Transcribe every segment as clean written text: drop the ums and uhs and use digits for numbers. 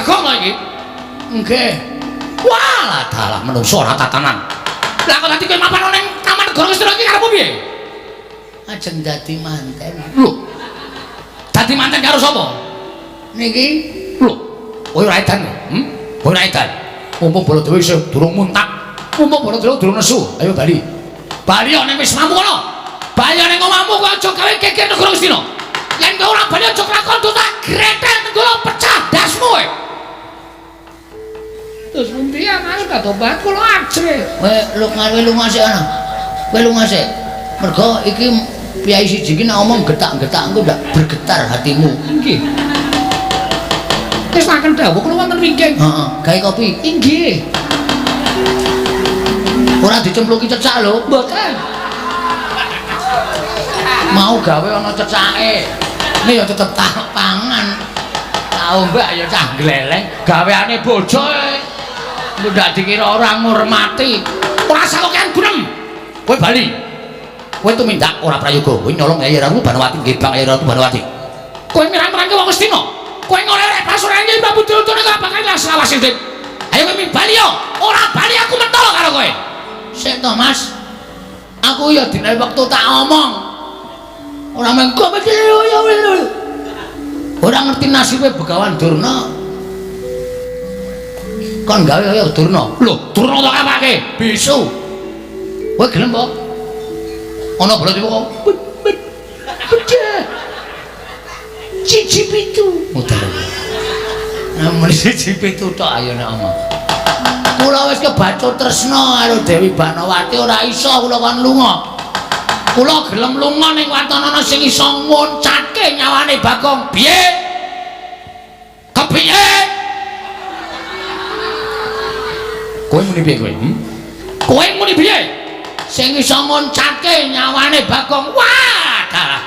Bagong to iki? Nggih. Walah dalah menungso ora tatanan. Lah kok dadi kowe mapan ning Taman Negara Ngastina iki karepmu piye? Ajeng dadi manten. Lho. Dadi manten karo sapa? Niki Lho, kowe ora edan lho. Hmm? Kowe ora edan. Mumpung Baladewa isih durung muntak, mumpung Baladewa durung nesu. Ayo bali. Bali ning wismamu kono. Bali ning omahmu kowe aja gawe geger negara Ngastina. Yen kowe ora bali aja kelakon tak gretel nenggala pecah dasmu kowe. Terus pundi ya Mas tobat kula ajre. Kowe lunga lunga sik ana. Kowe lunga sik. Mergo iki piyai siji iki nek omong getak-getak engko ndak bergetar hatimu. Nggih. Wis makan dawuh kula wonten wingking. Heeh, gawe kopi. Inggih. Ora dicempluki cecak lho. Mboten. Mau gawe ana cecake. Ini ya tetep tak pangan. Tak ombak ya cah gleleng Gaweane bojo e. Ndak dikira ora ngurmati. Ora sakokean gunem. Kowe bali. Kowe tumindak ora prayoga. Kowe nyolong Yai Ratu Banowati, nggih Bang Yai Ratu Banowati. Kowe mirang-mirangke wong Ngastina. Kowe ngoleh pasuran Kyai Prabu Duryudana ora bakal lawas sithik. Ayo kowe bali yo. Ora bali aku mentolo karo kowe. Sik to, Mas. Aku ya dinae wektu tak omong. Ora mengko ora ngerti nasibe Begawan Durna. Kon gawe kaya Durna. Lho, Durna tok apake? Bisu. Kowe gelem apa? Ana Baladewa kok. Pecah. Siji pitu. Mutar. Namun siji pitu tok ayo nek omong. Kula wis kebacut tresna karo Dewi Banowati ora iso kula kon lunga. Kula gelem lunga ning waton ana sing iso ngoncatke nyawane Bagong. Piye? Kepiye? Kowe muni piye kowe? Hmm? Kowe muni piye? Sing iso ngoncatke nyawane Bagong. Wah, dalah.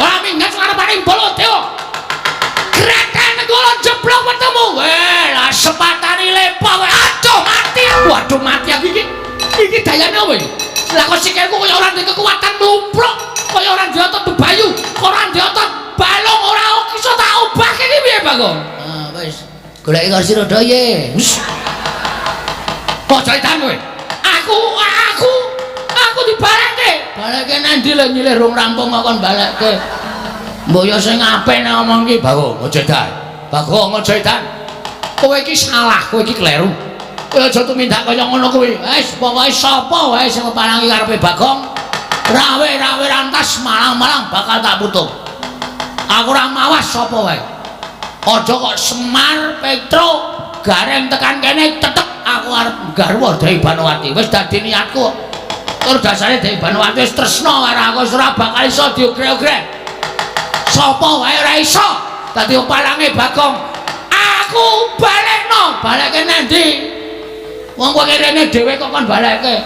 Ora minggat arepane Baladewa. Gretel nenggala jeblok wetemu. Weh, lah sepatane lepo kowe. Aduh, mati aku. Waduh, mati aku iki. Iki dayane apa iki? Lah kok sikilku kaya ora ndek kekuatan mlumpruk, kaya ora ndek otot bebayu, ora ndek otot balung, ora iso tak obahke iki piye, Bagong? Ah, wis. Goleki kursi roda ye. Wis. Kok ceritan kowe? Aku dibalekke. Balekke nang ndi lho nyilih rung rampung kok kon balekke. Mbok yo sing apik nek omong ki. Bagong, aja edan. Bagong, aja edan. Kowe iki salah, kowe iki kleru. Kowe aja tumindak kaya ngono kuwi. Wis pokoke sapa wae sing kepalangi karepe Bagong, rawe-rawe rantas malang-malang bakal tak putung. Aku ora mawas sapa wae. Aja kok Semar, Petro, Gareng tekan kene tetep aku arep garwa Dewi Banowati. Wis dadi niatku. Tur dasare Dewi Banowati wis tresna karo aku, wis ora bakal iso diogreh-ogreh. Sapa wae ora iso dadi palange Bagong. Aku balekno, Balekke nang ndi? Wong kowe rene dhewe kok kon balekke.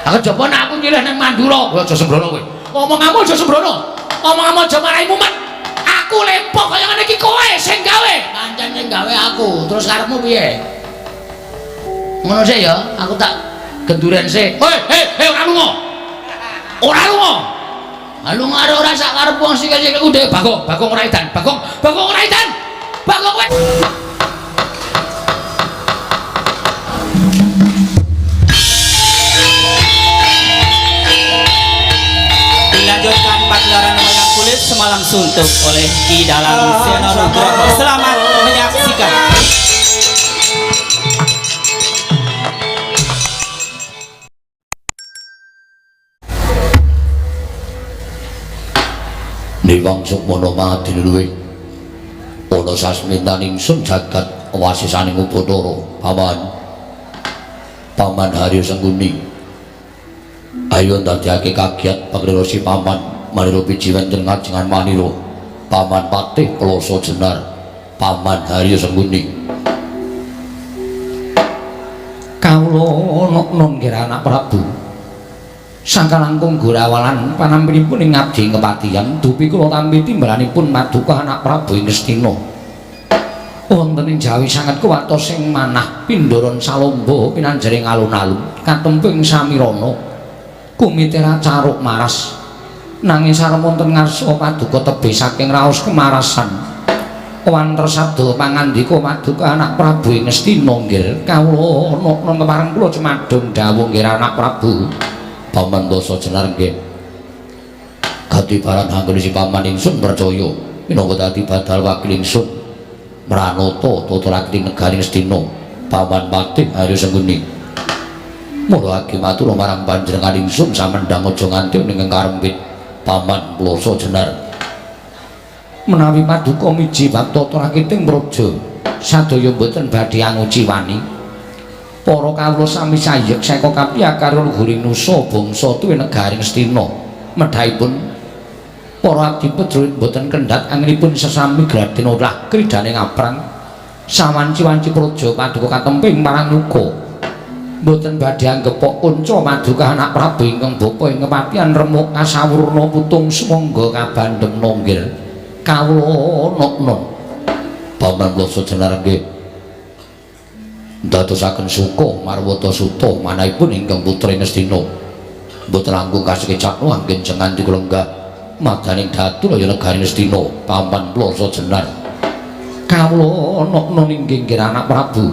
Lah kejaba nek aku nyilih ning Mandura. Kowe aja sembrono kowe. Omonganmu aja sembrono. Omonganmu aja marai mumet. Aku lempoh kaya ngene iki kowe sing gawe. Pancen sing gawe aku. Terus karepmu piye? Ngono sik ya, aku tak genduren sik. Hei, hei, hei, ora lunga. Ora lunga. Ha lunga karo ora sak karep wong sikil-sikilku dhewe. Bagong, Bagong ora edan. Bagong, Bagong ora edan. Bagong kowe. Dilanjutkan pagelaran wayang kulit semalam suntuk oleh Ki Dalang Seno Nugroho. Selamat menyaksikan. Niwang Sukmana madinuluwe ana sasmintaning sun jagat wasisaning Upacara Paman Paman Haryo Sengkuni. Ayo ndadekake kagiat pakrira si Paman manira biji wonten ngajengan manira Paman Patih Ploso Jenar Paman Haryo Sengkuni. Kawula nun nggih anak Prabu sangka langkung gorawalan panampinipun ing abdi kepatihan dupi kula tampi timbalanipun paduka anak Prabu ing Ngastina. Wonten ing Jawi sanget kuwatos ing manah pindharan salomba pinanjaring alun-alun katemping samirana kumitera caruk maras nanging sarem wonten ngarsa paduka tebih saking raos kemarasan. Wanter sabda pangandika paduka anak Prabu ing Ngastina nggih. Kawula ana kepareng kula cemadung dawuh nggih anak Prabu. Paman Basa Jenar nggih. Katibaran anggone si paman ingsun percaya minangka dadi badal wakil ingsun mranata tata rakti negari Ngastina. Paman Patih Arya Sengkuni. Mula agi matur marang panjenengan ingsun samendhang aja nganti ning karempit Paman Plasa Jenar. Menawi paduka miji bab tata rakiting praja sadaya mboten badhe anguci wani. Para kawula sami sayek seka kapiyakar luhuring nusa bangsa tuwi negari Ngastina. Medhahipun para abdi prajurit mboten kendhat anggenipun sesami gladen olah kridane ngaprang. Sawanci-wanci praja paduka katemping marang luka. Mboten badhe anggepok kunca paduka anak Prabu ingkang bapa ing kepatihan remuk kasawurna putung sumangga kabandhem nonggil. Kawula nokno. Paman Plasa Jenar nggih. Ndadosaken suka marwata suta manahipun ingkang putri Ngastina. Mboten langkung kasekecakno anggen jengan dikulenggah madaning datu laya negari Ngastina. Paman Plasa Jenar. Kawula nokno inggih nggih anak Prabu.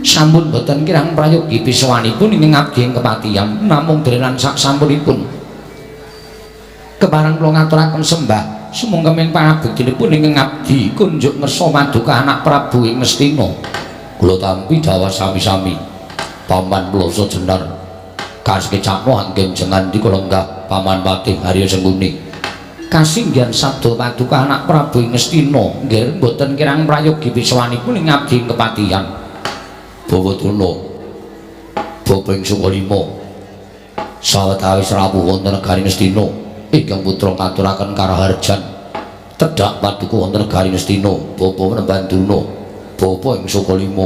Sampun boten kirang prayogi pisawanipun ing ngabdi ing kepatihan namung derenan sak sampunipun. Kepareng kula ngaturaken sembah sumangga ming pangabektinipun ing ngabdi kunjuk ngersa paduka anak Prabu ing Ngastina. Kula tampi dawuh sami-sami. Paman Plasa Jenar kasekecakno anggen jengan dikulenggah Paman Patih Arya Sengkuni. Kasinggihan sabda paduka anak Prabu ing Ngastina nggih boten kirang prayogi pisawanipun ing ngabdi ing kepatihan. Bawa Drona bapa ing Sukalima sawetawis rawuh wonten negari Ngastina ingkang putra ngaturaken karaharjan tedhak paduka wonten negari Ngastina bapa Panembahan Drona bapa ing Sukalima.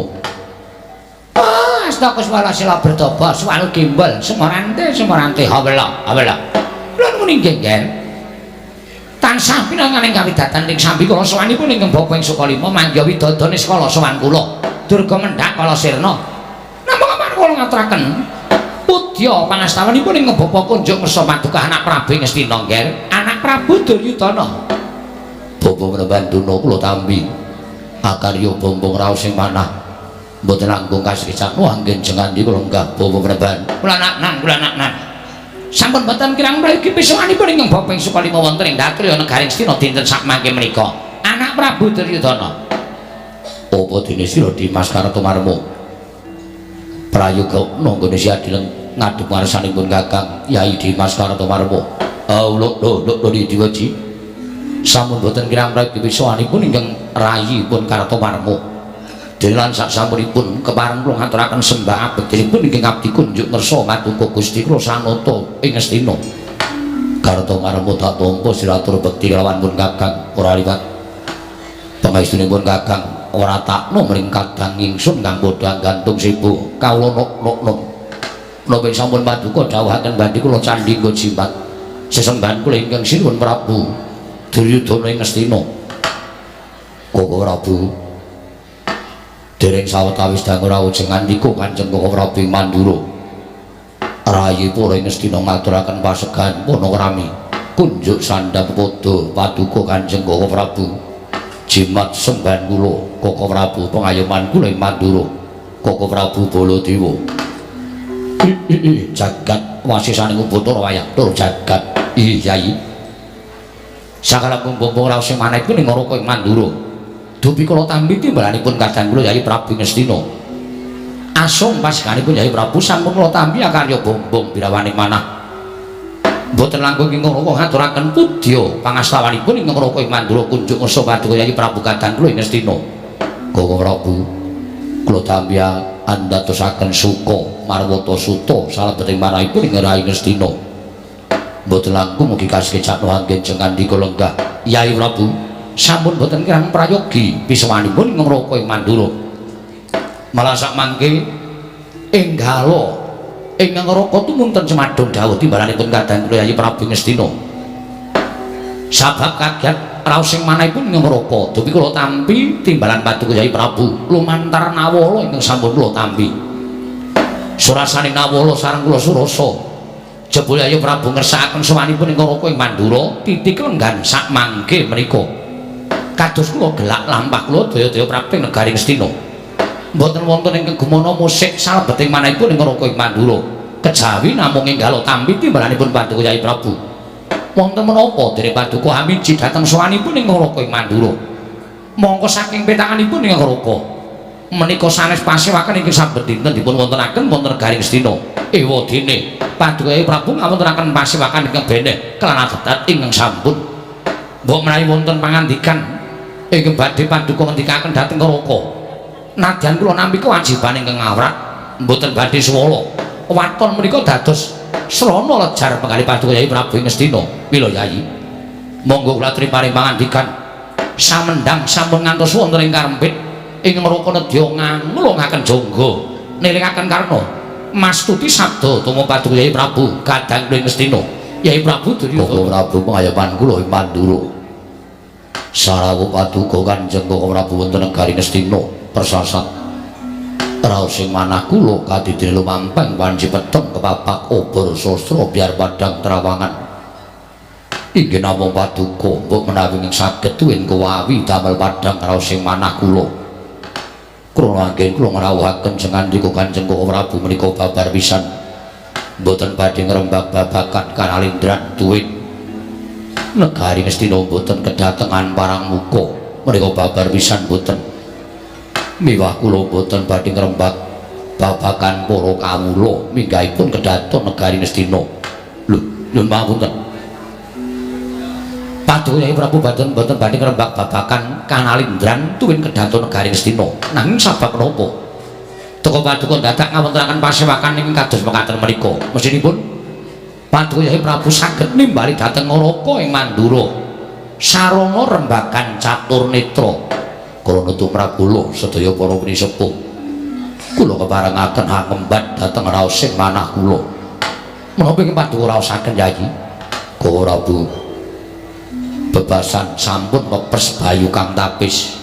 Asta kuswala sila bertoba swalu gimbal semorante semorante hawela hawela. Lha muni nggih nggih. Tansah pinanganing kawidatan ing sambi kula sowanipun ingkang bapa ing Sukalima mangga widodone sekala sowan kula. Durga mendhak kala sirna. Namung apan kula ngaturaken pudya pangastawanipun ing bapa kunjuk ngersa paduka anak Prabu ing Ngastina nggih. Anak Prabu Duryudana. Bapa Panembahan Drona kula tampi akarya bombong raos sing manah mboten langkung kasekecakno anggen jengan kula lenggah bapa Panembahan. Kula naknan kula naknan. Sampun boten kirang prayogi pisawanipun ingkang bapa ing Sukalima wonten ing Datriya negari Ngastina dinten sakmangke menika. Anak Prabu Duryudana. Apa dene sira Dimas Kartomarma prayoga nanggone si adileng ngadhep ngarsanipun Kakang Yai Dimas Kartomarma. Lho lho lho diwaji. Sampun boten kirang prayogi pisawanipun ingkang rayipun Kartomarma. Dene lan sak sampunipun kepareng kula ngaturaken sembah abektinipun ingkang abdi kunjuk ngersa paduka Gusti kula sanata ing Ngastina. Kartomarma tak tampa siratur bekti kelawan pun Kakang ora liwat pangestunipun Kakang ora takno mring kadang ingsun kang padha gantung sibuk kawula nok-nok. Napa sampun paduka dawuhaken badhe kula candhi nggo jimat sesembahan kula ingkang sinuwun Prabu Duryudana ing Ngastina. Koko Prabu dereng sawetawis dangu rawuh jengandika Kanjeng Koko Prabu ing Mandura. Rayi para ing Ngastina ngaturaken pasegahan panakrami kunjuk sandhap padha paduka Kanjeng Koko Prabu. Jimat sembahan kula Koko Prabu pengayoman kula ing Mandura. Koko Prabu Baladewa. Jagat wasisaning Upacara wayang tur jagat. Ih Yai. Sakalangkung bombong raos sing manah iku ning Naraka ing Mandura. Dupi kula tampi timbalanipun kadang kula Yai Prabu Ngastina. Asung paseganipun Yai Prabu sampun kula tampi akarya bombong birawaning manah. Mboten langkung ing Naraka ngaturaken pudya pangastawanipun ing Naraka ing Mandura kunjuk ngersa paduka Yai Prabu kadang kula ing Ngastina. Koko Prabu kula tampi andadosaken suka marwata suta salebeting manahipun ing Rai Ngastina. Mboten langkung mugi kasekecakno anggen jengandika lenggah Yai Prabu sampun boten kirang prayogi pisawanipun ing Naraka ing Mandura. Malah sak mangke enggalo ing Naraka tumunten semadung dawuh timbalanipun kadang kula Yai Prabu Ngastina. Sabab kaget raos sing manahipun ing Naraka dupi kula tampi timbalan paduka Yai Prabu lumantar Nawala ingkang sampun kula tampi. Surasane Nawala sareng kula surasa jebul Yai Prabu ngersakaken sowanipun ing Naraka ing Mandura titik lenggan sak mangke menika. Kados kula gelak lampah kula daya-daya prapting negari Ngastina. Mboten wonten ingkang gumana musik salebeting manahipun ing Neraka ing Mandura. Kejawi namung enggalo tampi timbalanipun Paduka Yai Prabu. Wonten menapa dene Paduka hamiji dhateng sowanipun ing Neraka ing Mandura. Mongko saking petakanipun ing Neraka menika sanes pasewaken ingkang saben dinten dipun wontenaken wonten negari Ngastina. Ewa dene Paduka Yai Prabu ngawontenaken pasewakan ingkang beneh kelan adat ingkang sampun. Mbok menawi wonten pangandikan ingkang badhe paduka ngendikaken dhateng Neraka. Nadyan kula nampi kewajiban ingkang ngawrat mboten badhe swala. Waton menika dados srana lejar penggalih Paduka Yai Prabu ing Ngastina. Mila Yai, monggo kula aturi paring pangandikan. Samendang sampun ngantos wonten ing karempit ing Neraka nedya nganglungaken jangga nilingaken karna mastuti sabda tuma Paduka Yai Prabu kadang ing Ngastina. Yai Prabu Duryudana Prabu pengayoman kula ing Mandura. Sarawuh Paduka Kanjeng Koko Prabu wonten negari Ngastina persasat. Raos ing manah kula kadidene lumampeng wanci peteng kepapak obor sastra biar padang terawangan. Inggih namung Paduka mbok menawi ing saged tuwin kewawi damel padang raos ing manah kula. Krana anggen kula ngrawuhaken sengandika Kanjeng Koko Prabu menika babar pisan. Mboten badhe ngrembak babagan kanalindran tuwin negari Ngastina mboten kedatengan parang muka menika babar pisan mboten. Miwah kula mboten badhe ngrembak babagan para kawula minggahipun kedaton negari Ngastina. Lho, nyuwun pangapunten. Paduka Yai Prabu mboten badhe ngrembak babagan kanalindran tuwin kedaton negari Ngastina. Nanging sabab menapa? Teka paduka dadak ngawontenaken pasewakan ingkang kados mekaten menika. Mesinipun Paduka Yai Prabu saged nimbali dhateng Neraka ing Mandura. Sarana rembagan catur netra. Krana tumrap kula sedaya para pinisepuh. Kula keparengaken hangemban dhateng raos ing manah kula. Menapa ing paduka raosaken Yai? Koko Prabu, bebasan sampun mepes bayu kang tapis.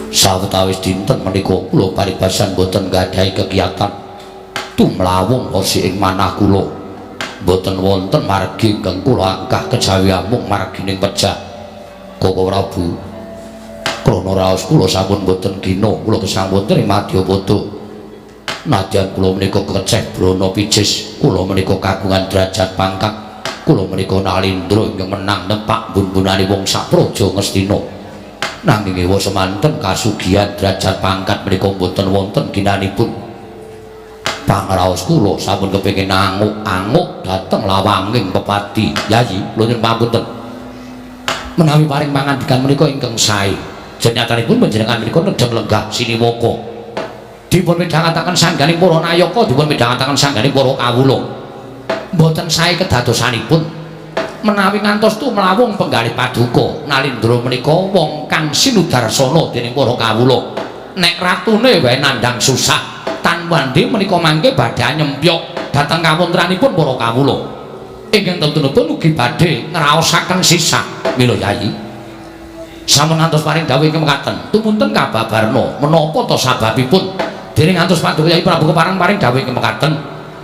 Sawetawis dinten menika kula paribasan boten nggadahi kegiatan tumlawung rasi ing manah kula. Boten wonten margi ingkang kula angkah kejawi amung margining pejah. Koko Prabu, krana raos kula sampun boten gina, kula gesang wonten ing Madyapada. Nadyan kula menika keceh brana picis, kula menika kagungan derajat pangkat, kula menika nalindra ingkang menang nepak bun-bunane wong sapraja Ngastina. Nanging ewa semanten kasugihan derajat pangkat menika boten wonten ginanipun. Pangraos kula sampun kepengin anguk-anguk dhateng lawanging pepati. Yayi, kula nyuwun pangapunten. Menawi paring pangandikan menika ingkang sae. Jenyatanipun panjenengan menika nedheng lenggah siniwaka. Dipun midhangetaken sangganing para nayaka, dipun midhangetaken sangganing para kawula. Mboten sae kedadosanipun menawi ngantos tumlawung penggalih paduka Nalindra menika wong kang sinudarsana dening para kawula. Nek ratune wae nandhang susah, tan wandi menika mangke badhe nyempyok dhateng kawontenanipun para kawula. Ingkang tentunipun ugi badhe ngraosaken sisah. Mila Yayi, sampun ngantos paring dawuh ingkang mekaten, tumunten kababarna menapa ta sababipun dening ngantos Paduka Yai Prabu kepareng paring dawuh ingkang mekaten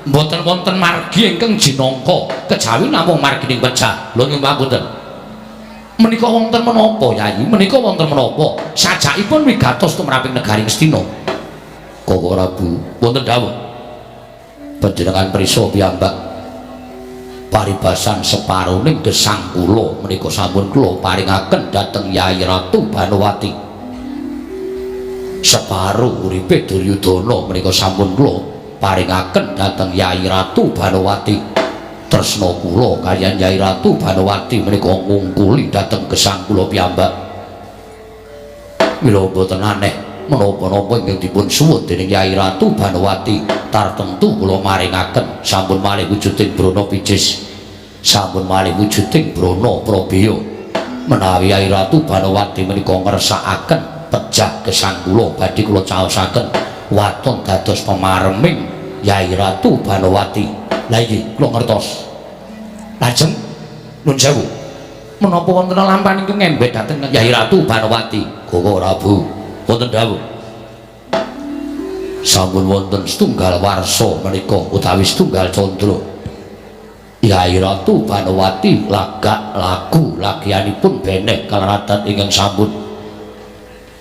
mboten wonten margi ingkang jinangka kejawi namung margining pejah. Lho nyuwun pangapunten. Menika wonten menapa Yayi? Menika wonten menapa? Sajakipun wigatos tumraping negari Ngastina. Koko Prabu, wonten dawuh. Panjenengan prisa piyambak paribasan separuning gesang kula menika sampun kula paringaken dhateng Yai Ratu Banowati. Separuh uripe Duryudana menika sampun kula paringaken dhateng Yai Ratu Banowati. Tresna kula kaliyan Yai Ratu Banowati menika ngungkuli dhateng gesang kula piyambak. Mila mboten aneh menapa-napa ingkang dipun suwun dening Yai Ratu Banowati tartemtu kula maringaken. Sampun malih wujuding brana picis, sampun malih wujuding brana prabeya. Menawi Yai Ratu Banowati menika ngersakaken pejah gesang kula badhe kula caosaken waton dados pemareming Yai Ratu Banowati. Lah iki kula ngertos. Lajeng nuwun sewu, menapa wonten lampahan ingkang ngembet dhateng Yai Ratu Banowati? Koko Prabu, wonten dawuh. Sampun wonten setunggal warsa menika utawi setunggal candra. Yai Ratu Banowati lagak lagu lagianipun beneh kalaradan ingkang sampun.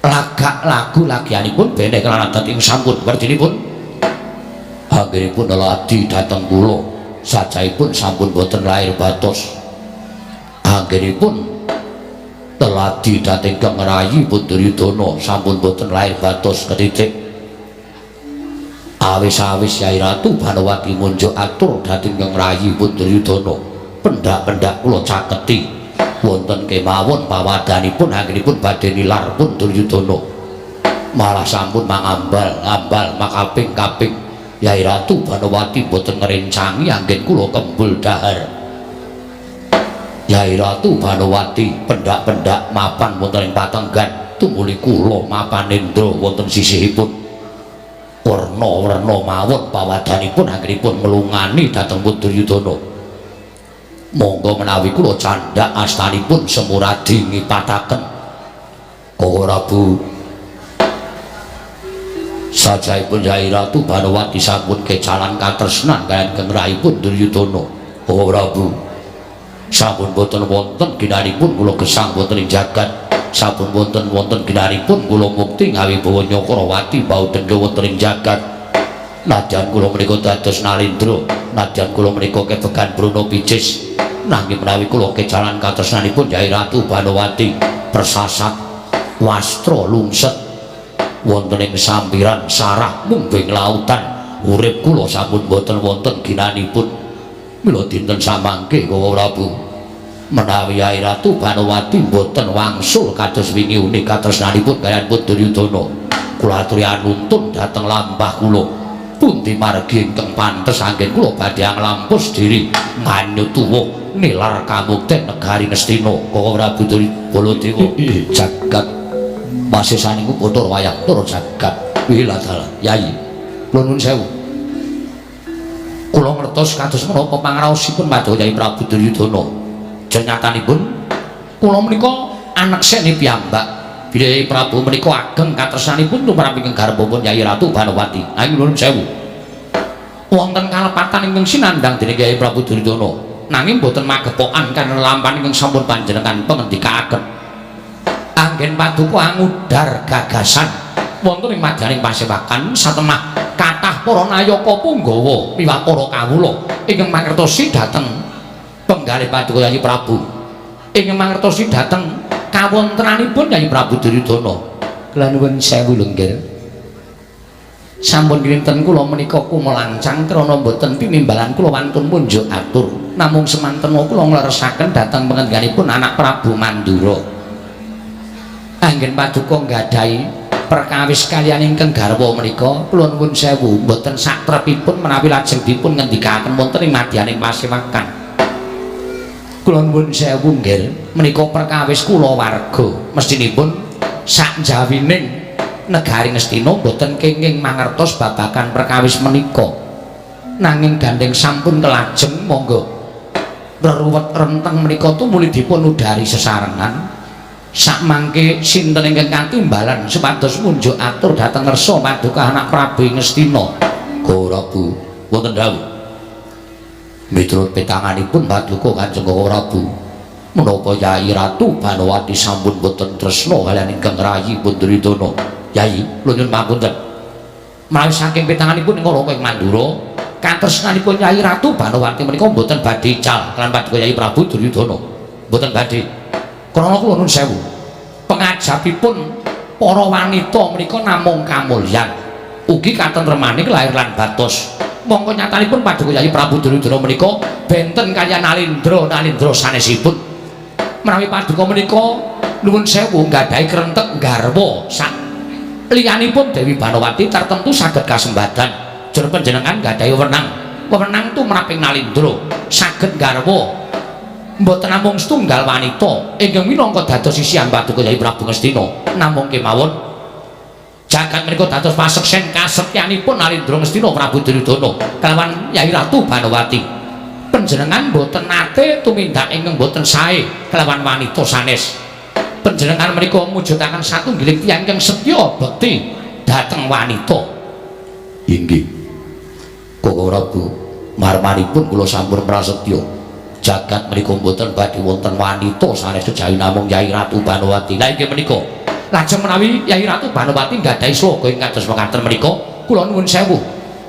Lagak lagu lagianipun beneh kalaradan ingkang sampun. Werdinipun anggenipun ladi dhateng kula sajaipun sampun boten lair batos. Anggenipun teladi dhateng Kang Rayi Duryudana sampun boten lair batos ketitik. Awis-awis Yai Ratu Banowati munjuk atur dhateng Kang Rayi Duryudana, pendak-pendak kula caketi wonten kemawon pawadanipun anggenipun badhe nilar pun Duryudana. Malah sampun mangambal-ambal makaping-kaping Yai Ratu Banowati boten ngrencangi anggen kula kembul dahar. Yai Ratu Banowati pendak-pendak mapan wonten ing patenggan tumuli kula mapanendra wonten sisihipun. Werna-werna mawon pawadanipun anggenipun nglungani dhateng Duryudana. Monggo menawi kula candhak astanipun Semuradi ngipataken. Koko Prabu, sajaipun Yai Ratu Banowati sampun kecalan katresnan kaliyan kengrahipun Duryudana. Koko Prabu, sampun boten wonten ginanipun kula gesang wonten ing jagat. Sampun wonten wonten ginanipun kula mukti ngawibawa Nyakrawati bau dendha wonten ing jagat. Nadyan kula menika dados Nalendra, nadyan kula menika kebegan Brana Picis, nanging menawi kula kecalan katresnanipun Yai Ratu Banowati persasat wastra lungset wonten ing sampiran sarah mumbing lautan, urip kula sampun boten wonten ginanipun. Mila dinten samangke Koko Prabu, menawi Yai Ratu Banowati boten wangsul kados wingi uni katresnanipun kaliyan pun Duryudana, kula aturi anuntun dhateng lampah kula. Pundi margi ingkang pantes anggen kula badhe nglampus diri nganyut tuwuh nilar kamukten negari Ngastina. Koko Prabu Baladewa, jagat masesaniku putur wayah tur jagat. Wiladala Yai, kula nuwun sewu, kula ngertos kados menapa pangraosipun Paduka Yai Prabu Duryudana. Jenyatanipun kula menika anekseni piyambak bilih Yai Prabu menika ageng katresnanipun tumrap ingkang garbanipun Yai Ratu Banowati. Nanging nuwun sewu, wonten kalepatan ingkang sinandhang dening Yai Prabu Duryudana, nanging boten magepokan karena lampahan ingkang sampun panjenengan pengendikaaken. Anggen paduka angudar gagasan wonten ing madyaning pasewakan satemah kathah para nayaka punggawa miwah para kawula ingkang mangertosi dhateng penggalih paduka Yai Prabu, ingkang mangertosi dhateng kawontenanipun Yai Prabu Duryudana. Kula nuwun sewu lho nggih, sampun kinten kula menika kumelancang krana boten tinimbalan kula wantun munjuk atur, namung semanten kula ngleresaken dhateng pengendikanipun anak Prabu Mandura. Anggen paduka nggadahi perkawis kaliyan ingkang garwa menika, kula nuwun sewu boten satrepipun menawi lajeng dipun ngendikaken wonten ing madyaning pasewakan. Kula nuwun sewu nggih, menika perkawis kulawarga, mestinipun sakjawining negari Ngastina boten kenging mangertos babagan perkawis menika. Nanging gandeng sampun kelajeng, monggo reruwet renteng menika tumuli dipun udari sesarengan. Sakmangke sinten ingkang katimbalan supados munjuk atur dhateng ngersa paduka anak Prabu Ngastina? Prabu, wonten dawuh. Miturut petanganipun paduka Kanjeng Prabu, menapa Yai Ratu Banowati sampun boten tresna kaliyan ingkang rayi Duryudana? Yai, kula nyuwun pamunten. Menawi saking petanganipun ing Raka ing Mandura, katresnanipun Yai Ratu Banowati menika mboten badhe ical kaliyan paduka Yai Prabu Duryudana. Mboten badhe. Krana kula nuwun sewu, pengajapipun para wanita menika namung kamulyan, ugi katentremaning lahir lan batos. Mongko nyatanipun paduka Yai Prabu Duryudana menika benten kaliyan Nalendra Nalendra sanesipun. Menawi paduka menika nuwun sewu nggadahi krentek garwa sak liyanipun Dewi Banowati tartemtu saged kasembadan. Jur panjenengan nggadahi wewenang, wewenang tumraping Nalendra saged garwa mboten namung setunggal wanita ingkang minangka dados sisihan paduka Yai Prabu Ngastina, namung kemawon jagat menika dados paseksen kasetyanipun Nalendra Ngastina Prabu Duryudana kelawan Yai Ratu Banowati. Panjenengan mboten nate tumindak ingkang mboten sae kelawan wanita sanes. Panjenengan menika mujudaken satunggiling tiyang ingkang setya bekti dhateng wanita. Inggih Koko Prabu, Marmanipun kula sampun prasetya. Jagat menika mboten badhe wonten wanita sanes kejawi namung Yai Ratu Banowati. Lah inggih menika. Lajeng menawi Yai Ratu Banowati nggadahi sloga ing kados mekaten menika, kula nuwun sewu.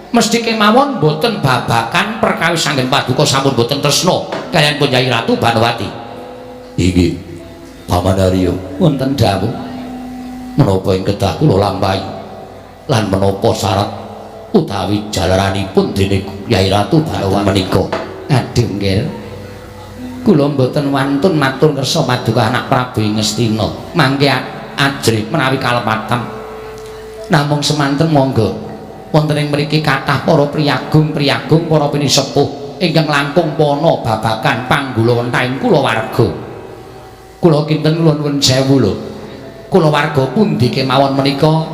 Mesti kemawon mboten babakan perkawis anggen paduka sampun mboten tresna kaliyan pun Yai Ratu Banowati. Inggih. Paman Arya, wonten dawuh menapa ing kedah kula lampahi lan menapa syarat utawi jalaranipun dene Yai Ratu Banowati menika. Aduh nggih. Kula mboten wantun matur kersa paduka anak Prabu Ngastina mangke ajrih menawi kalepatan. Namung semanten monggo wonten ing mriki kathah para priyagung-priyagung para pinisepuh ingkang langkung pana babagan panggulawentahing kulawarga. Kula kinten kula nuwun sewu lho. Kulawarga pundi kemawon menika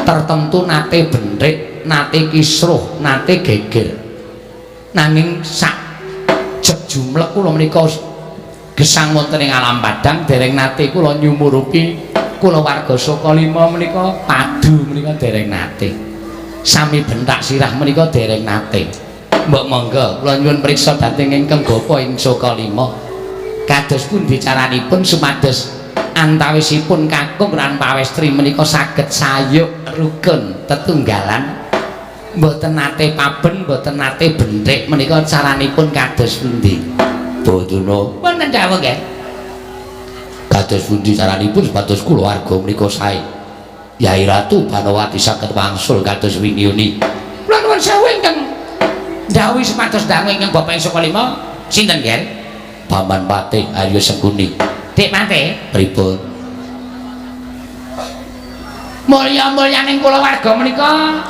tertentu nate benthik, nate kisruh, nate geger. Nanging sak jumlek kula menika gesang wonten ing alam padang dereng nate kula nyumurupi kulawarga Sukalima menika padu menika dereng nate. Sami bentak sirah menika dereng nate. Mbok monggo kula nyuwun priksa dhateng ingkang gapa ing Sukalima. Kados pundi caranipun supados antawisipun kakung lan pawestri menika saged sayuk rukun tetunggalan, mboten nate paben, mboten nate benthik menika caranipun kados pundi? Boduna wonten dawuh nggih. Kados pundi caranipun supados kulawarga menika sae? Yai Ratu Banowati saged wangsul kados wingi uni. Kula nuwun sewu ingkang ndhawuhi supados dangu ingkang Bapak ing Sukalima sinten nggih? Paman Patih Arya Sengkuni. Dik Patih, pripun? Mulya-mulyaning kulawarga menika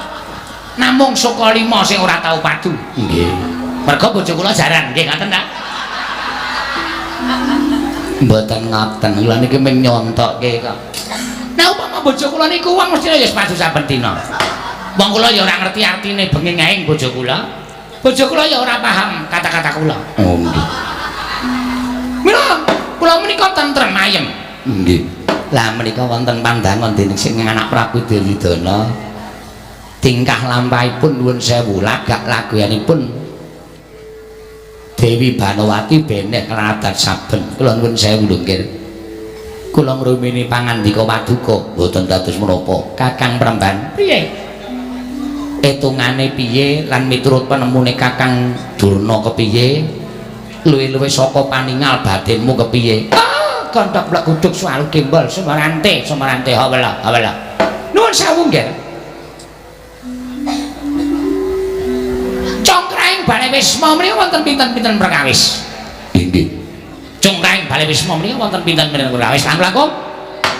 namung Sukalima sing ora tau padu. Nggih. Merga bojo kula jaran, nggih ngoten ta? Mboten ngoten, kula niki mung nyontokke kok. Nah upama bojo kula niku wong mesti ya padu saben dina. Wong kula ya ora ngerti artine bengi ngaing bojo kula. Bojo kula ya ora paham kata-kata kula. Oh nggih. Mila kula menika tentrem ayem. Nggih. Lah menika wonten pandangan dening sing anak Prabu Duryudana. Tingkah lampahipun nuwun sewu, lagak laguyanipun Dewi Banowati beneh adat saben. Kula nuwun sewu lho nggih. Kula ngrumini pangandika paduka mboten dados menapa. Kakang Premban, piye? Etungane piye lan miturut penemune Kakang Durna kepiye? Luwih-luwih saka paningal batinmu kepiye? Ah, gondok blek guduk suwalu gembol sumarante, sumarante hawala, hawala. Nuwun sewu nggih. Congkraing Balai Wisma menika wonten pinten-pinten perkawis? Inggih. Congkraing Balai Wisma menika wonten pinten-pinten perkawis? Langkung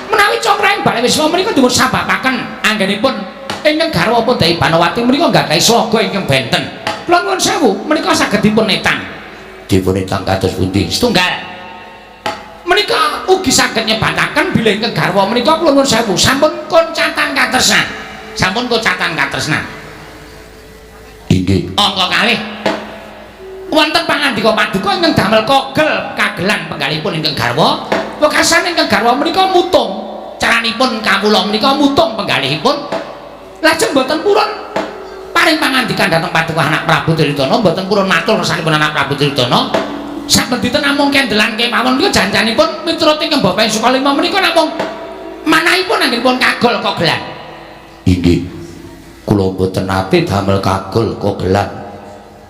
menawi congkraing Balai Wisma menika dipun sababaken anggenipun ingkang garwa pun Dewi Banowati menika nggadahi sloga ingkang benten. Kula nuwun sewu menika saged dipun etang. Dipun etang kados pundi? Setunggal. Menika ugi saged nyebataken bilih ingkang garwa menika kula nuwun sewu sampun koncatan katresnan. Sampun koncatan katresnan. Inggih. Angka kalih wonten pangandika paduka ingkang damel kogel kagelan penggalipun ingkang garwa. Wekasan ingkang garwa menika mutung. Caranipun kawula menika mutung penggalihipun. Lajeng mboten purun paring pangandikan dhateng paduka anak Prabu Duryudana, mboten purun matur kersanipun anak Prabu Duryudana. Saben dinten namung kendelan kemawon menika janjanipun miturut ingkang Bapak Sukalima menika namung manahipun anggenipun kagol kogelan. Inggih. Kula mboten nate damel kagol kogelan.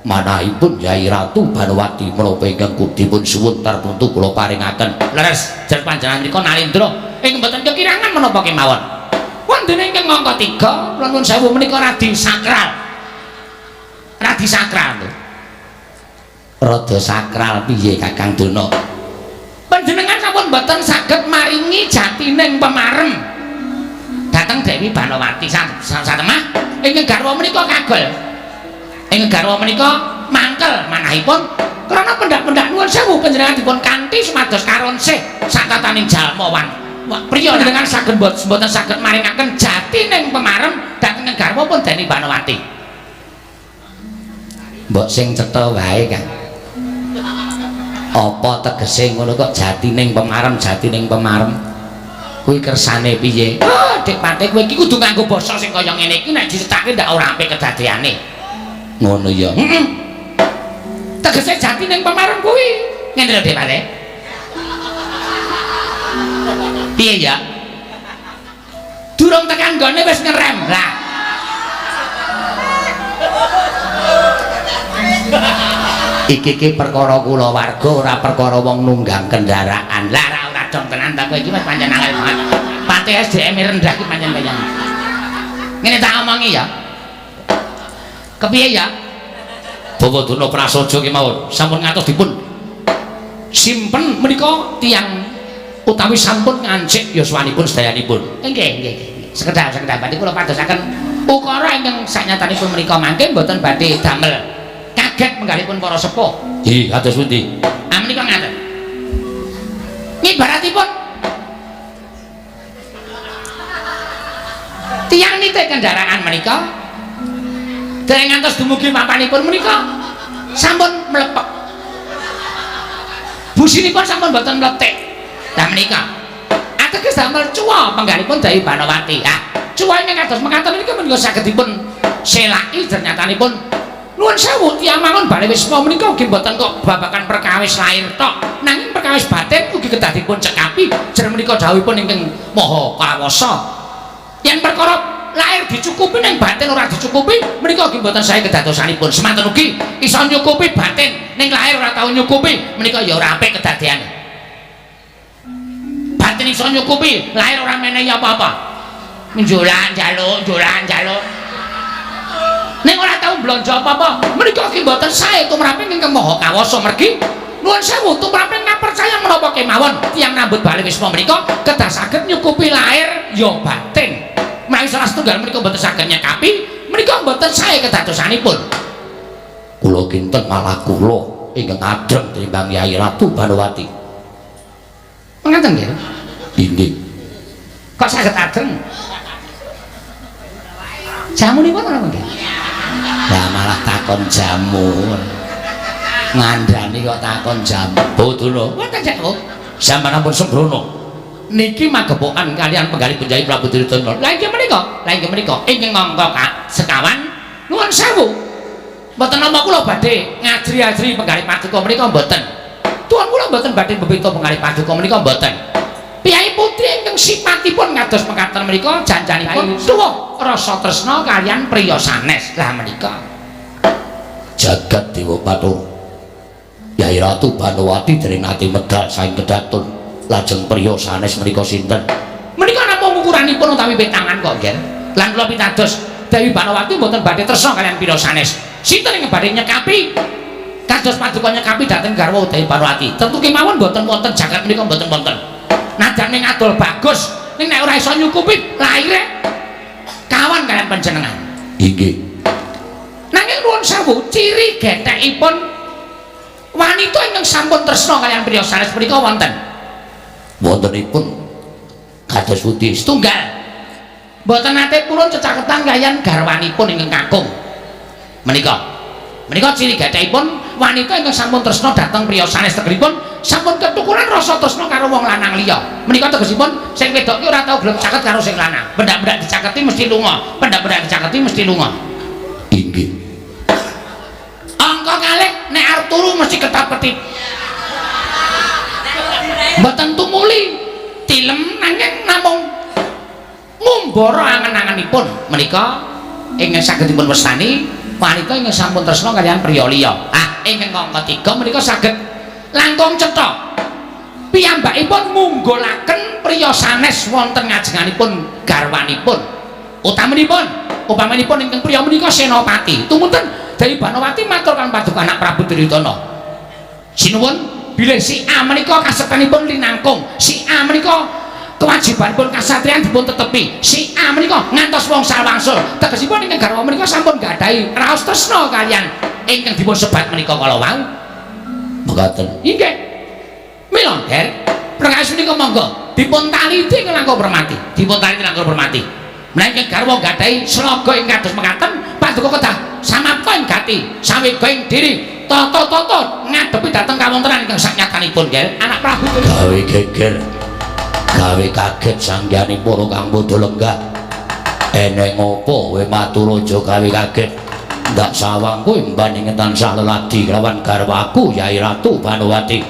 Manahipun Yai Ratu Banowati menapa ingkang dipun suwun tartuntu kula paringaken. Leres, jar panjenengan menika nalindra ing mboten kekirangan menapa kemawon. Wonten ingkang angka 3, kula nuwun sewu menika radi sakral. Radi sakral lho. Rada sakral piye Kakang Durna? Panjenengan sampun mboten saged maringi jatining pemarem dhateng Dewi Banowati satemah ingkang garwa menika kagol. Ingkang garwa menika mangkel manahipun krana pendak-pendak nuwun sewu panjenengan dipun kanthi supados karonsih satataning jalma wan priya panjenengan saged mboten saged maringaken jatining pemarem dhateng garwa pun Dewi Banowati. Mbok sing cetha wae, Kang. Apa tegese ngono kok jatining pemarem, jatining pemarem? Kuwi kersane piye? Oh, Dik Patih, kowe iki kudu nganggo basa sing kaya ngene iki nek dicethake ndak ora apik kedadeane. Ngono ya. Heeh. Tegese jati ning pemareng kuwi. Ngene lho Dik Pate. Piye ya? Durung tekan nggone wis ngerem. Lah. Iki ki perkara kulawarga ora perkara wong nunggang kendaraan. Lah ora dong tenan ta kowe iki wis pancen angel banget. Pate SDM rendah ki pancen kaya. Ngene tak omongi ya. Kepiye ya? Bawadana prasaja kemawon sampun ngantos dipun simpen menika tiyang utawi sampun ngancik yuswanipun sedayanipun. Nggih, nggih. Sekedhap sekedhap badhe kula padosaken ukara ingkang sanyatanipun menika mangke mboten badhe damel kaget menggalipun para sepuh. Nggih, kados pundi? Ah menika ngaten. Ngibaratipun tiyang nitih kendaraan menika dereng ngantos dumugi papanipun menika sampun mlepek. Businipun sampun mboten mletik. Lah menika ateges damel cuwa penggalipun Dewi Banowati. Ah, cuwa ingkang kados mekaten menika menika saged dipun selaki ternyatanipun nuwun sewu tiyang mangun bale wisma menika ugi mboten kok babagan perkawis lahir tok, nanging perkawis batin ugi kedah dipun cekapi. Jer menika dawuhipun ingkang Maha Kawasa. Yen perkara lahir dicukupi ning batin ora dicukupi menika ugi mboten sae kedadosanipun. Semanten ugi iso nyukupi batin ning lahir ora tau nyukupi menika ya ora apik kedadeane. Batin iso nyukupi, lahir ora menehi apa-apa. Njolan njaluk, njolan njaluk. Ning ora tau blonjo apa-apa, menika ki mboten sae tumraping ingkang Maha Kawasa mergi nuwun sewu tumraping ngapercaya menapa kemawon tiyang nambut bali wisma menika kedah saged nyukupi lahir ya batin. Menawi salah setunggal menika mboten saged nyekapi, menika mboten sae kedadosanipun. Kula kinten malah kula ingkang adreng tinimbang Yai Ratu Banowati. Ngaten nggih? Inggih. Kok saged adreng? Jamunipun napa nggih? Lah malah takon jamu. Ngandani kok takon jamu. Bawadana. Wonten jamu. Sampeyan ampun sembrono. Niki magepokan kalian penggalih Yai Prabu Duryudana. Lah inggih menika, lah inggih menika ingkang angka sekawan nuwun sewu. Mboten napa kula badhe ngajri-ajri penggalih paduka menika mboten. Tuan kula mboten badhe mbebita penggalih paduka menika mboten. Piyai putri ingkang sipatipun kados mekaten menika janjanipun tuwa rasa tresna kalian priya sanes. Lah menika jagat Dewa Bathara. Yai Ratu Banowati dereng nate medal saking kedatun. Lajeng priya sanes menika sinten? Menika namung ukuranipun utawi petangan kok, Nggih. Lan kula pitados Dewi Banowati mboten badhe tresna kalian priya sanes. Sinten ingkang badhe nyekapi kados paduka nyekapi dhateng garwa Dewi Banowati? Tentu kemawon mboten wonten jagat menika mboten wonten. Najan ning adol bagus, ning nek ora iso nyukupi lahire kawan kalian panjenengan. Inggih. Nanging nuwun sewu, ciri gethekipun wanita ingkang sampun tresna kalian priya sanes menika wonten. Wontenipun kados pundi? Setunggal. Mboten nate purun cecaketan kalian garwanipun ingkang kakung. Menika. Menika ciri gethekipun wanita ingkang sampun tresna dhateng priya sanes tegesipun sampun ketukuran rasa tresna karo wong lanang liya. Menika tegesipun sing wedok ki ora tau gelem caket karo sing lanang. Pendak-pendak dicaketi mesti lunga, pendak-pendak dicaketi mesti lunga. Inggih. Angka kalih nek arep turu mesti ketap-ketip. Mboten tumuli tilem nanging namung ngumbara angen-angenipun. Menika ingkang saged dipun wastani wanita ingkang sampun tresna kalian priya liya. Ah, ingkang angka 3 menika saged langkung cetha. Piyambakipun ngunggulaken priya sanes wonten ngajenganipun garwanipun. Utaminipun, upamanipun ingkang priya menika senopati. Tumunten Dewi Banowati matur kaliyan paduka anak Prabu Duryudana. Sinuwun bilih si A menika kasektenipun linangkung, si A menika kewajibanipun kasatriyan dipun tetepi, si A menika ngantos wongsal wangsul. Tegesipun ingkang garwa menika sampun gadahi raos tresna kaliyan ingkang dipun sebat menika kala wau. Mekaten. Inggih. Mila, Ger, perkawis menika monggo dipun taliti langkung permati. Dipun taliti langkung permati. Menawi ingkang garwa gadahi slaga ing kados mekaten, paduka kedah samapta ing gati, sawega ing diri, tata-tata ngadepi dhateng kawontenan ingkang saknyatanipun, Ger. Anak Prabu gawe geger, gawe kaget sanggane para kang padha lenggah. Eneng apa kowe matur aja gawe kaget. Ndak sawang kowe mbanding tansah leladi kelawan garwaku Yai Ratu Banowati.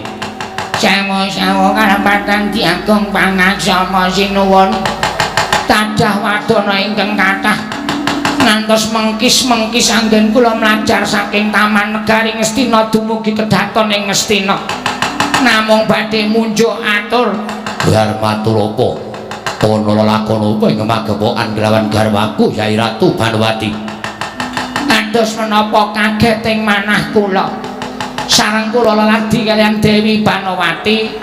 Sewu-sewu kalepatan Ki Agung pangaksama sinuwun. Tadah wadana ingkang kathah ngantos mengkis-mengkis anggen kula mlajar saking Taman Negari Ngastina dumugi kedaton ing Ngastina. Namung badhe munjuk atur. Kowe arep matur apa? Ana lelakon apa ing magepokan kelawan garwaku Yai Ratu Banowati? Kados menapa kaget ing manah kula. Sareng kula leladi kaliyan Dewi Banowati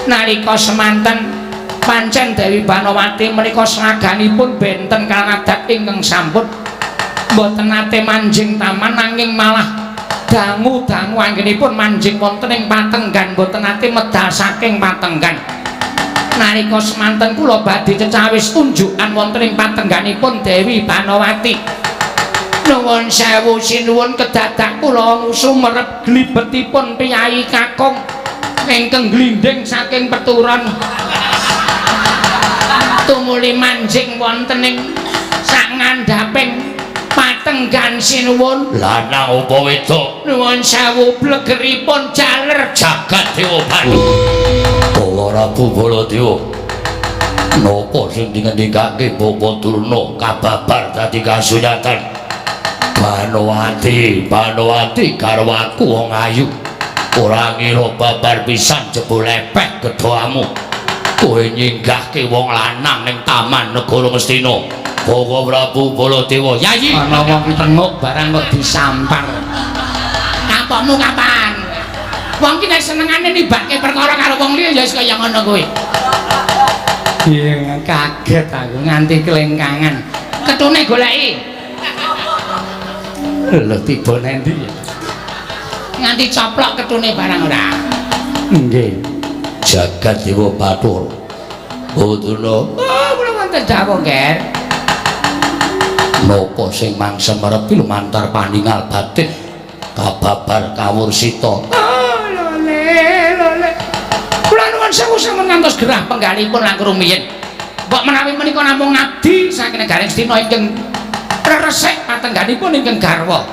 nalika semanten pancen Dewi Banowati menika sraganipun benten kaliyan adat ingkang sampun mboten nate manjing taman nanging malah dangu-dangu anggenipun manjing wonten ing patenggan mboten nate medal saking patenggan. Nalika semanten kula badhe cecawis unjukan wonten ing patengganipun Dewi Banowati. Nuwun sewu sinuwun kedadak kula sumerep glibetipun priyayi kakung ingkang glindhing saking peturon tumuli manjing wonten ing sak ngandhaping patenggan sinuwun. Lanang apa wedok? Nuwun sewu blegeripun jaler jagat dewa Banu. Bawa Prabu Baladewa. Napa sing dingendikake Bapak Durna kababar dadi kasunyatan? Banowati, Banowati garwaku wong ayu. Ora ngira babar pisan jebul lepeh gedhamu. Kowe nyinggahke wong lanang ning Taman Negara Ngastina. Bawa Prabu Baladewa, Yayi. Ana wong tenguk barang kok disampar. Kapokmu kapan? Wong ki nek senengane nibake perkara karo wong liya ya wis kaya ngono kuwi. Iya, kaget aku nganti kelengkangan. Ketune goleki. Lho tiba nendi ya? Nganti coplok ketune barang ora. Nggih. Jagat Dewa Bathara. Oh Durna. Oh, kula wonten dawuh, Ger. Napa sing mangsa merepi lumantar paningal batin kababar kawursita. Oh, lole, lole. Kula nuwun sewu sampun ngantos gerah penggalipun langkung rumiyin. Mbok menawi menika namung ngabdi saking negari Ngastina ingkang reresik patengganipun ingkang garwa.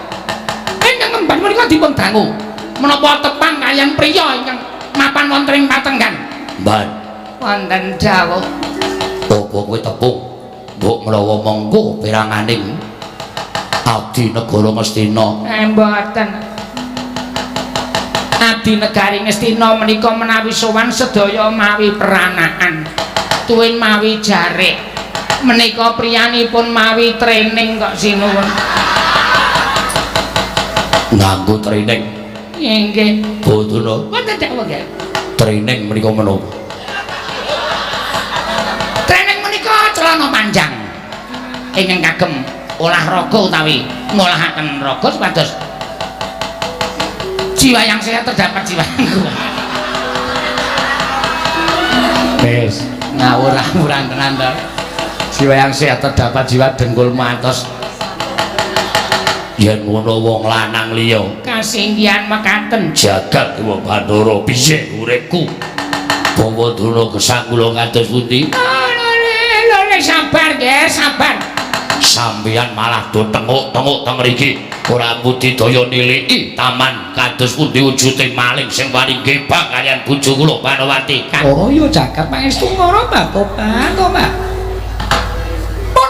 Ingkang ngemban menika dipun dangu. Menapa tepang kaliyan priya ingkang mapan wonten ing patenggan? Mban. Wonten dawuh. Apa kowe tepung? Mbok menawa mengko peranganing abdi negara Ngastina. Mboten. Abdi negari Ngastina menika menawi sowan sedaya mawi peranakan. Tuwin mawi jarik. Menika priyanipun mawi training kok sinuwun. Nganggo training. Nggih. Bodona. Wonten dawuh nggih. Training menika menapa? Training menika celana panjang. Ingkang kagem olahraga utawi ngolahaken raga supados jiwa yang sehat terdapat jiwa yang kuat. Wis ngawur-ngawuran tenan to. Jiwa yang sehat terdapat jiwa dengkul mantos. Yen ngono wong lanang liya kasinggihan mekaten jagat Dewa Bathara piye uripku. Bawa Durna gesang kula kados pundi? Lho, sabar nggih, sabar. Sampeyan malah do tenguk-tenguk teng mriki. Ora budidaya niliki taman kados pundi wujude maling sing wani gebang kaliyan bojo kula Banowati. Oh ya jagat pangestu ngara Bapak, Bapak.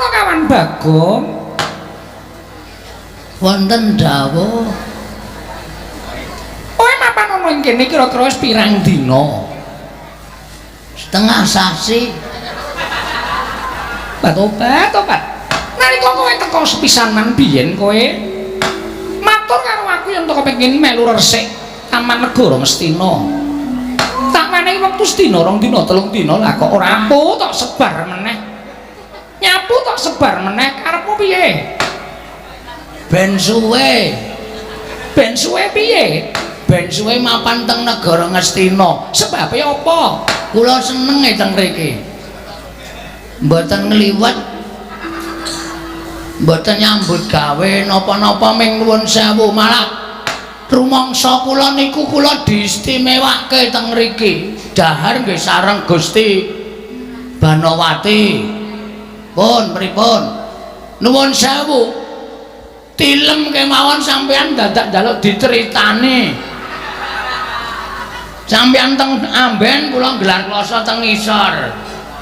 Kawan Bagong wonten dawuh. Kowe mapan ana ing kene kira-kira wis pirang dina? Setengah sasi. Tobat, tobat. Nalika kowe teko sepisanan biyen kowe matur karo aku yen teko pengin melu resik Taman Negara Ngastina. Tak menehi wektu sedina, rong dina, telung dina lah kok ora aku tok sebar meneh. Nyapu tok sebar meneh karepmu piye? Ben suwe. Ben suwe piye? Ben suwe mapan teng negara Ngastina. Sebabe apa? Kula seneng e teng mriki. Mboten ngliwet. Mboten nyambut gawe napa-napa ming nuwun sewu malah rumangsa kula niku kula diistimewake teng mriki. Dahar nggih sareng Gusti Banowati. Pun pripun? Nuwun sewu. Tilem kemawon sampean dadak njaluk diceritani. Sampean teng amben kula gelar kloso teng ngisor.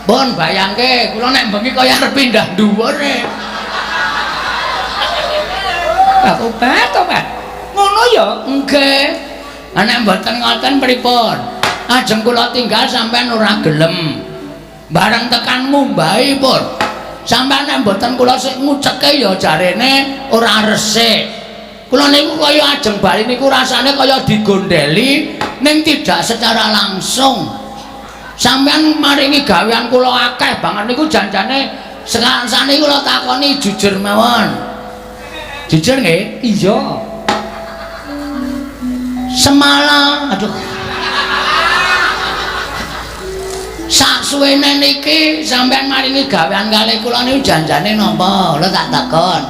Pun bayangke kula nek bengi kaya arep pindah dhuwur e. Obat, obat. Ngono ya? Nggih. Nek mboten ngoten pripun? Ajeng kula tinggal sampean ora gelem. Bareng tekan Mumbai pun. Sampean nek mboten kula sik nguceke ya jarene ora resik. Kula niku kaya ajeng bali niku rasane kaya digondeli ning tidak secara langsung. Sampean maringi gawean kula akeh banget niku janjane sakniki kula takoni jujur mawon. Jujur nggih? Iya. Semalam, aduh. Sak suwene niki sampean maringi gawean kalih kula niku janjane napa? Kula tak takon.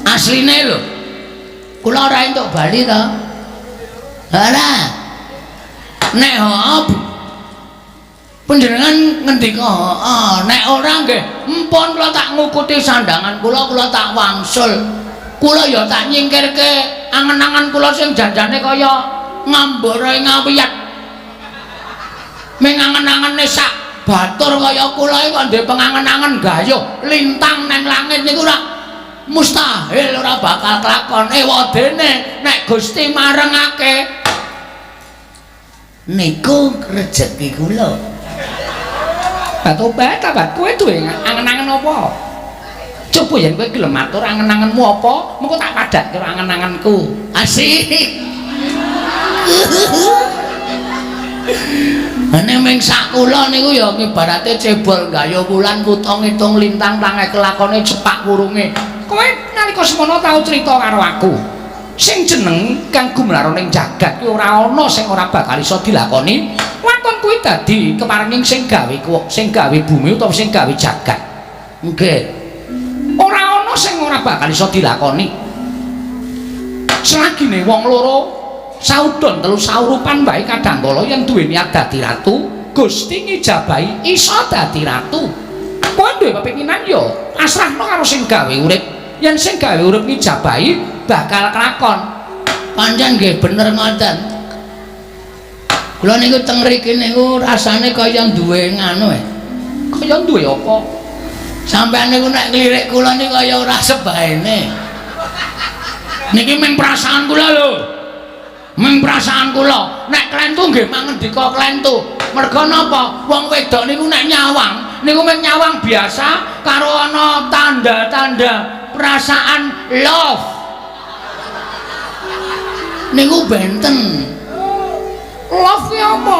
Asline lho. Kula ora entuk bali to. Ora. Nek heeh panjenengan ngendika heeh, nek ora nggih empun kula tak ngukuti sandangan kula, kula tak wangsul. Kula ya tak nyingkirke angen-angen kula sing janjane kaya ngambara ing awiyat. Ming angen-angene sak batur kaya kula iki kok ndek pengangen-angen gayuh lintang nang langit niku ora mustahil, ora bakal kelakon. Ewadene nek Gusti marengake niku rejeki kula. Batobat, tabat, kowe duwe angen-angen apa? Coba yen kowe gelem matur angen-angenmu apa, mengko tak padhakke karo angen-angenku. Asik. Nek ming sak kula niku ya ibarate cebol gayuh wulan kutha ngitung lintang tange kelakone cepak wurunge. Kowe nalika semono tau crita karo aku. Sing jeneng kang gumlaron ning jagat kuwi ora ana sing ora bakal iso dilakoni. Waton kuwi dadi keparenging sing gawe sing gawe bumi utawa sing gawe jagat. Nggih. Ora ana sing ora bakal iso dilakoni. Selagine wong loro saudon telu saurupan wae kadangkala yen duwe niat dadi ratu, Gusti ngijabahi iso dadi ratu. Kowe duwe pepinginan ya pasrahno karo sing gawe urip. Yen sing gawe urip ngijabahi bakal kelakon. Pancen nggih bener ngoten. Kula niku teng mriki niku rasane kaya duwe nganu e. Kaya duwe apa? Sampeyan niku nek nglirik kula niku kaya ora sebaene. Niki ming perasaan kula lho. Ming perasaan kula. Nek klentu nggih mangendika klentu. Merga napa? Wong wedok niku nek nyawang, niku ming nyawang biasa karo ana tanda-tanda perasaan love. Niku benten. Love ki apa?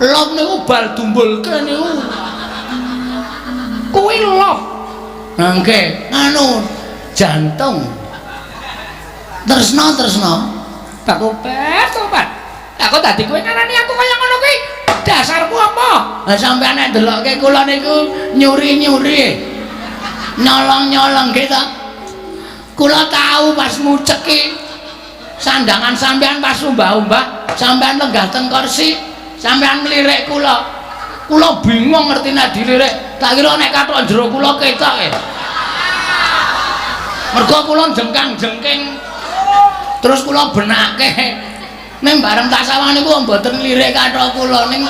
Love niku bal dumbulke niku. Kuwi love. Nggih, anu jantung. Tresna tresna. Tobat, tobat. Lah kok dadi kowe ngarani aku kaya ngono kuwi? Dasarmu apa? Lah sampeyan nek ndelokke kula niku nyuri-nyuri. Nyolong-nyolong nggih ta. Kula tau pas nguceki sandangan sampeyan pas umbah-umbah, sampeyan lenggah teng kursi, sampeyan nglirik kula. Kula bingung ngerti nek dilirik, tak kira nek kathok jero kula ketok e. Mergo kula jengkang-jengking terus kula benake. Ning bareng tak sawang niku mboten nglirik kathok kula, ning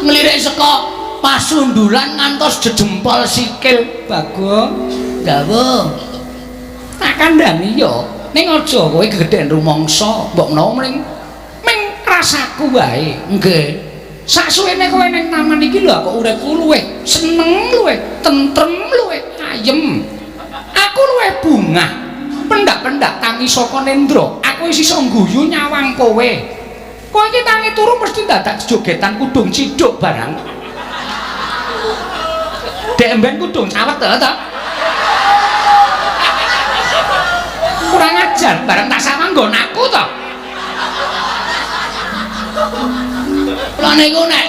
nglirik saka pasundulan ngantos jejempol sikil. Bagong, dawuh. Tak kandhani ya, ning aja kowe gegeden rumangsa, mbok menawa mring ming rasaku wae. Nggih. Saksuwene kowe ning taman iki lho kok uripku luwih seneng, luwih tentrem, luwih ayem. Aku luwih bungah. Pendak-pendak tangi saka nendra, aku wis iso ngguyu nyawang kowe. Kowe iki tangi turu mesti dadak jogetan kudung ciduk barang. Dek emben kudung cawet to ta? Kurang ajar, bareng tak sawang nggon aku to. Kula niku nek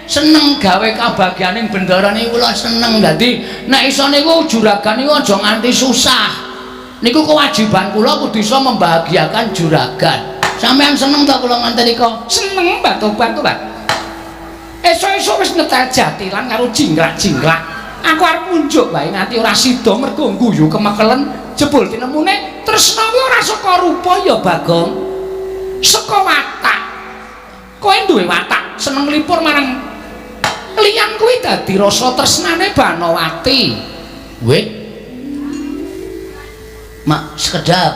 seneng gawe kabagyaning bendara niku kula seneng. Dadi nek iso niku juragan niku aja nganti susah. Niku kewajiban kula kudu iso membahagiakan juragan. Sampeyan seneng ta kula nganti nika? Seneng batobat-tobat. Esuk-esuk wis nyetel jatilan karo jingklak-jingklak. Aku arep munjuk wae nganti ora sida mergo ngguyu kemekelen jebul tinemune Tresna kuwi ora saka rupa ya, Bagong. Saka watak. Kowe duwe watak seneng nglipur marang liyan kuwi dadi rasa tresnane Banowati. Wit. Mak sekedap.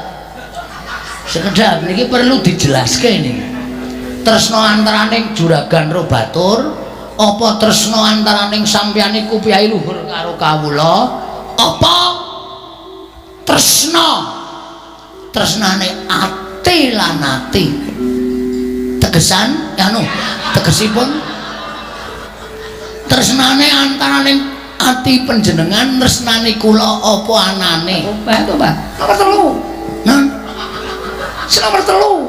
Sekedap niki perlu dijelaske niki. Tresna antaraning juragan ro batur, apa tresna antaraning sampeyan iku piyai luhur karo kawula, apa tresna tresnane ati lan ati. Tegesan anu tegesipun tresnane antaraning ati panjenengan tresnane kula apa anane? Mbah to, Mbah. Nomor 3. Nah, Sing nomor 3.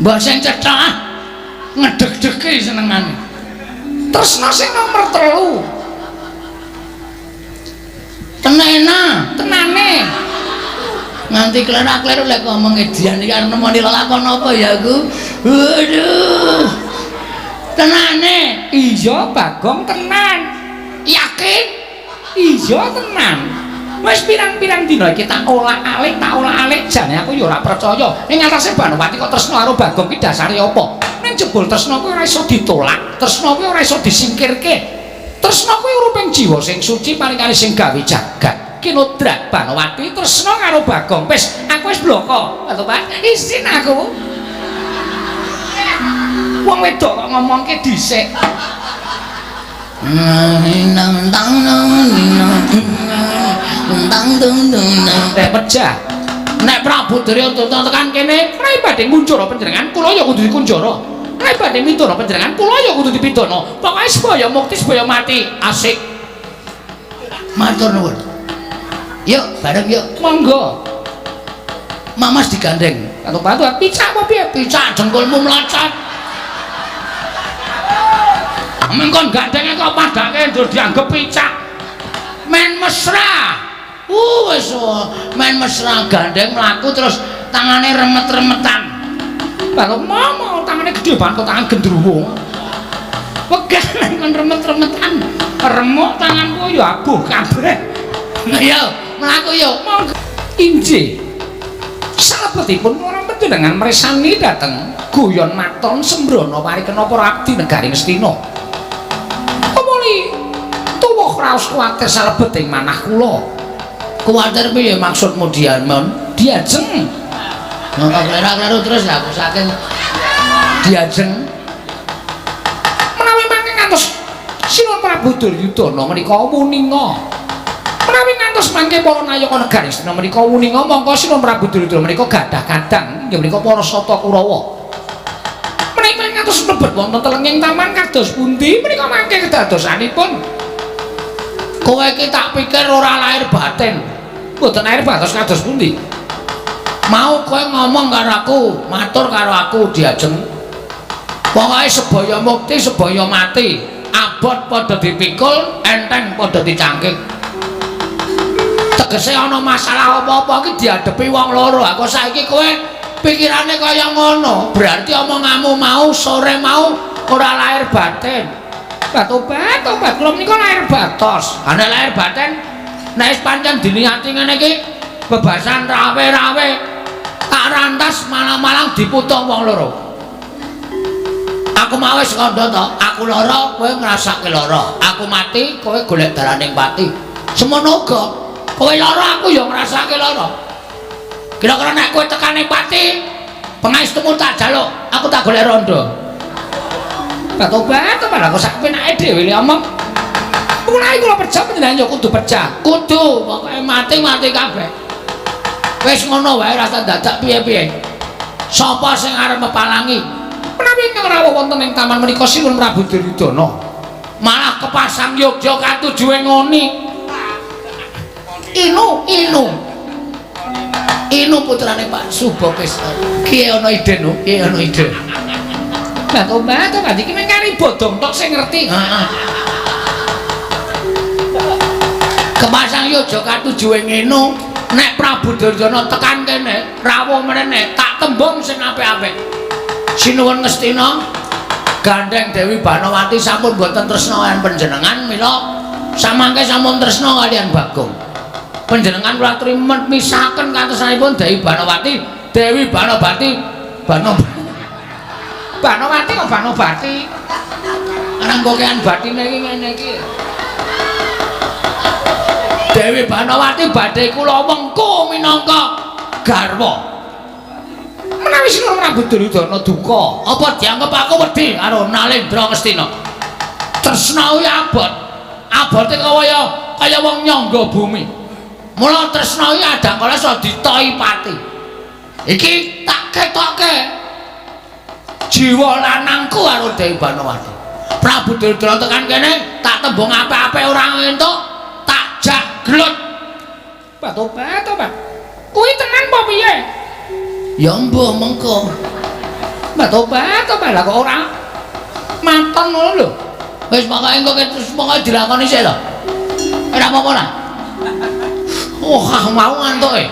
Mbah sing cethak ngedeg-degi senengane. Tresna sing nomor 3. Tenena, Tenane. Nganti klerak-kleru lek ngomong edian iki arep nemoni lelakon apa ya aku? Waduh. Tenane. Iya, Bagong, tenan. Yakin? Iya, tenan. Wis pirang-pirang dina iki tak olah-alik, tak olah-alik, jane aku ya ora percaya. Ing atase Banowati kok tresna karo Bagong ki dasare apa? Ning jebul tresna kuwi ora iso ditolak, tresna kuwi ora iso disingkirke. Tresna kuwi uruping jiwa sing suci paling kali sing gawe jagat. Kinodrat Banowati tresna karo Bagong. Wis, aku wis bloko. Lho, Pak, isin aku. Wong wedok kok ngomongke dhisik. Nek pejah. Nek Prabu Duryudana tekan kene, nek badhe ngunjara panjenengan, kula ya kudu dikunjara. Nek badhe midana panjenengan, kula ya kudu dipidana. Pokoke sebaya mukti sebaya mati. Asik. Matur nuwun. Yuk, bareng yuk. Monggo. Mamas digandeng. Patu-patu picak apa piye? Picak dengkulmu mlocot. Mengkon gandenge kok padake ndur dianggep picak. Men mesra. Wis men mesra gandeng mlaku terus tangane remet-remetan. Baru momo tangane gede banget kok tangan gendruwo. Wegah nang kon remet-remetan. Remuk tanganku ya abuh kabeh. Ayo, mlaku yo. Monggo. Injih. Salebetipun ora panjenengan mresani dhateng guyon maton sembrono parikena para abdi negari Ngastina. Tumuli tuwuh raos kuwatir salebeting manah kula. Kuwatir piye maksudmu Diamon? Diajeng. Mongko kleru-kleru terus aku saking diajeng. Menawi mangke ngantos Sinuwun Prabu Duryudana menika wuninga. Menawi ngantos mangke para nayaka negari Ngastina menika wuninga mongko Sinuwun Prabu Duryudana menika gadah kadang inggih menika para Sata Kurawa. Menawi ngantos mlebet wonten telenging taman kados pundi menika mangke kedadosanipun? Kowe iki tak pikir ora lahir batin. Mboten lahir batos kados pundi? Mau kowe ngomong karo aku, matur karo aku diajeng. Pokoke sebaya mukti, sebaya mati. Abot padha dipikul, enteng padha dicangkik. Tegese ana masalah apa-apa iki diadepi wong loro. Aku saiki kowe pikirane kaya ngono, berarti omonganmu mau sore mau ora lahir batin. Tobat, tobat, kula menika lahir batos. Ha nek lahir batin, nek wis pancen diniati ngene iki bebasan rawe-rawe tak rantas malang-malang diputung wong loro. Aku mau wis kandha to, aku lara kowe ngrasake lara. Aku mati kowe golek dalaning pati. Semono uga kowe lara aku ya ngrasake lara. Kira-kira nek kowe tekane pati, pengaestumu tak jaluk, aku tak golek rondo. Tobat, tobat, aku sak penake dhewe li omong. Menawi kula pejah panjenengan ya kudu pejah. Kudu, pokoke mati-mati kabeh. Wis ngono wae rasa dadak piye-piye. Sapa sing arep mepalangi? Menawi ingkang rawuh wonten ing taman menika Sinuwun Prabu Duryudana. Malah kepasang yogya katujuwe ngoni. Inu, inu. Inu putrane Pak Subokisna. Ki ana ide no, ki ana ide. Lah tobat, tobat iki mung kari bodong tok sing ngerti. Heeh. Kepasang yogya katujuwe ngene, nek Prabu Duryudana tekan kene, rawuh mrene, tak tembung sing apik-apik. Sinuwun Ngastina, gandeng Dewi Banowati sampun boten tresna kaliyan panjenengan, mila samangke sampun tresna kaliyan Bagong. Panjenengan kula aturi misahaken katresnanipun Dewi Banowati, Dewi Banobati, Banowati kok Banobati. Arang kokean batine iki ngene iki. Dewi Banowati badhe kula wengku minangka garwa. Menawi Sinuwun Prabu Duryudana duka, apa dianggep aku wedi karo Nalendra Ngastina? Tresna kuwi abot. Abote kaya kaya wong nyangga bumi. Mula tresna kuwi adangkala iso ditoi pati. Iki tak ketoke jiwa lanangku karo Dewi Banowati. Prabu Duryudana tekan kene tak tembung apik-apik ora entuk, tak jak gelut. Batobat, tobat. Kuwi tenan apa piye? Ya mbuh mengko. Batobat, tobat lah kok ora maton ngono lho. Wis pokoke engko terus pokoke dilakoni sik lho. Ora apa-apa lah. Oh, mau ngantuk e.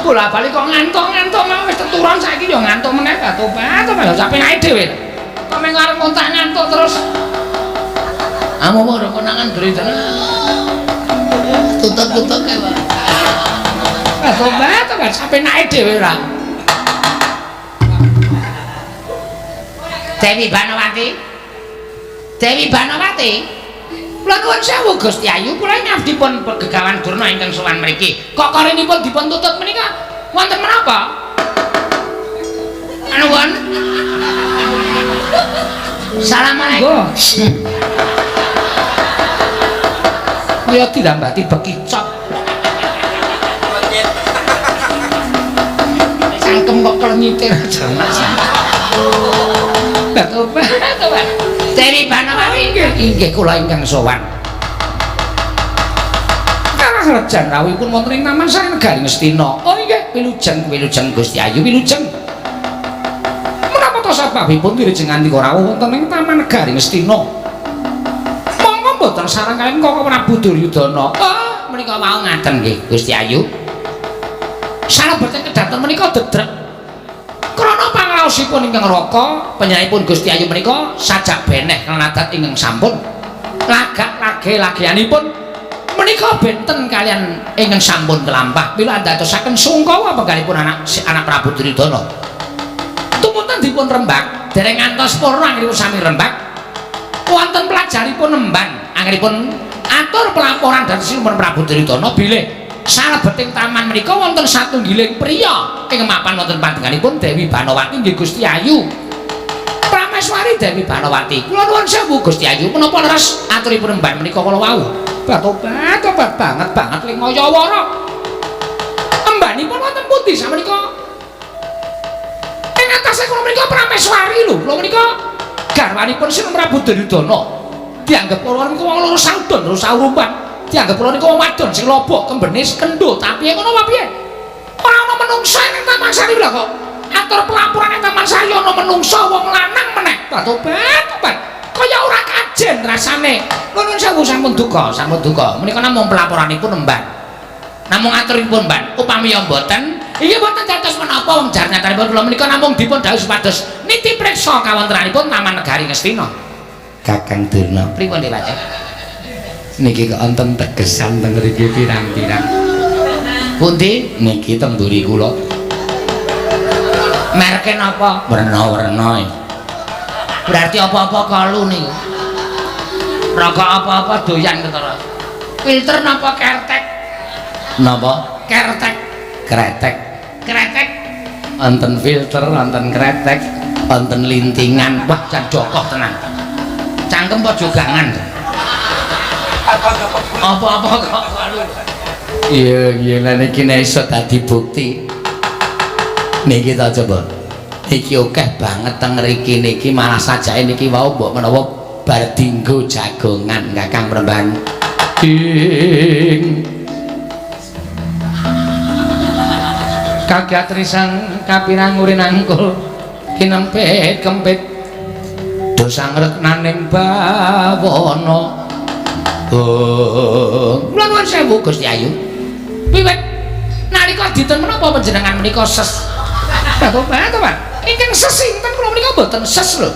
Bola-bali kok ngantuk-ngantuk mau wis teturon saiki ya ngantuk meneh batobat, tobat lho sampe naik dhewe. Kok meng arep muntah ngantuk terus. Amu ora konangan Duryudana. Tutup-tutup kae, Pak. Batobat, tobat sampe naik dhewe ora. Dewi Banowati. Dewi Banowati. Kula nuwun sewu Gusti Ayu, kula ngabdi pun pegegawan Durna ingkang sowan mriki. Kok korinipun dipun tutut menika wonten menapa? Anuwun. Assalamualaikum. Kaya dilambati bekicot. Cangkem kok klenyite aja Mas. Batobat, tobat. Dewi Banowati inggih kula ingkang sowan. Kalah rejan rawuhipun wonten ing Taman Sari Negari Ngastina. Oh inggih, wilujeng wilujeng Gusti Ayu wilujeng. Menapa to sababipun wilujeng ngantika rawuh wonten ing Taman Negari Ngastina? Monggo mboten sareng kaliyan Koko Prabu Duryudana. Oh, menika wau ngaten nggih Gusti Ayu. Salebeting kedaton menika dedrek. Krana pangraosipun ingkang raka, panjenenganipun Gusti Ayu menika sajak beneh lan adat ingkang sampun lagak lage-lageanipun menika benten kalian ingkang sampun kelampah. Mila andadosaken sungkawa penggalipun anak Prabu Duryudana. Tumunten dipun rembag, dereng ngantos purna anggenipun sami rembag. Wonten pelajaripun nemban anggenipun atur pelaporan dhateng Sinuwun Prabu Duryudana bilih salebeting taman menika wonten satunggiling priya ing mapan wonten panjenenganipun Dewi Banowati nggih Gusti Ayu. Prameswari Dewi Banowati. Kula nuwun sewu Gusti Ayu, menapa leres aturipun emban menika kala wau? Batobat, tobat banget banget ling ngayawara. Embanipun wonten pundi samenika? Ing atase kula menika Prameswari lho. Kula menika garwanipun Sinuwun Prabu Duryudana. Dianggep kula niku wong loro saudon, loro saurumpan. Dianggep kula niku wong wadon sing lobok kembene kendho, tapi ngono apa piye? Ora ana menungsa ing Taman Sari lho kok. Atur pelaporan ing Taman Sari ana menungsa wong lanang meneh. Batobat, tobat. Kaya ora kajen rasane. Nuwun sewu sampun duka, sampun duka. Menika namung pelaporanipun emban. Namung aturipun emban. Upami ya mboten, inggih mboten dados menapa wong jar nyatanipun kula menika namung dipun dawuhi supados niti priksa kawontenanipun Taman Negari Ngastina. Kakang Durna, pripun nggih Pak? Niki kok wonten tegesan teng mriki pirang-pirang. Pundi? Niki teng mburi kula. Merke napa? Werna-werna. Berarti apa-apa kalu niku. Rokok apa-apa doyan ketara. Filter napa kertek? Napa? Kertek. Kretek. Kretek. Wonten filter, wonten kretek, wonten lintingan. Wah, jan jokoh tenan. Cangkem apa jogangan? Apa-apa kok kalu. Iya, iya, lah niki nek iso dadi bukti. Niki ta coba. Niki akeh banget teng mriki niki malah sajake niki wau mbok menawa bar dinggo jagongan Kakang Premban. Ing kagiatrisang kapirang urinangkul kinempit kempit dosa ngreknaning bawana. Oh, kula nuwun sewu Gusti Ayu. Wiwit nalika dinten menapa panjenengan menika ses? Batobat, tobat. Ingkang ses sinten kula menika mboten ses lho.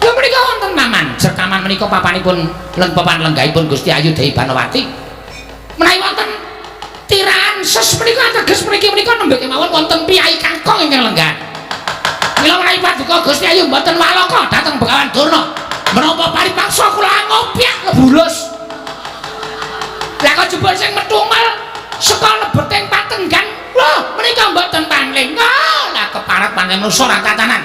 Kula menika wonten taman. Jer taman menika papanipun papan lenggahipun Gusti Ayu Dewi Banowati. Menawi wonten tirah Ateges menika ateges mriki menika nembe kemawon wonten piyai kakung ingkang lenggah. Mila menawi paduka Gusti Ayu mboten walaka dhateng Begawan Durna. Menapa paripaksa kula ngopyak lebulus. Lah kok jebul sing metu mel saka lebeting patenggan. Lho, menika mboten panling. Oh, lah keparat pancen manusa ora tatanan.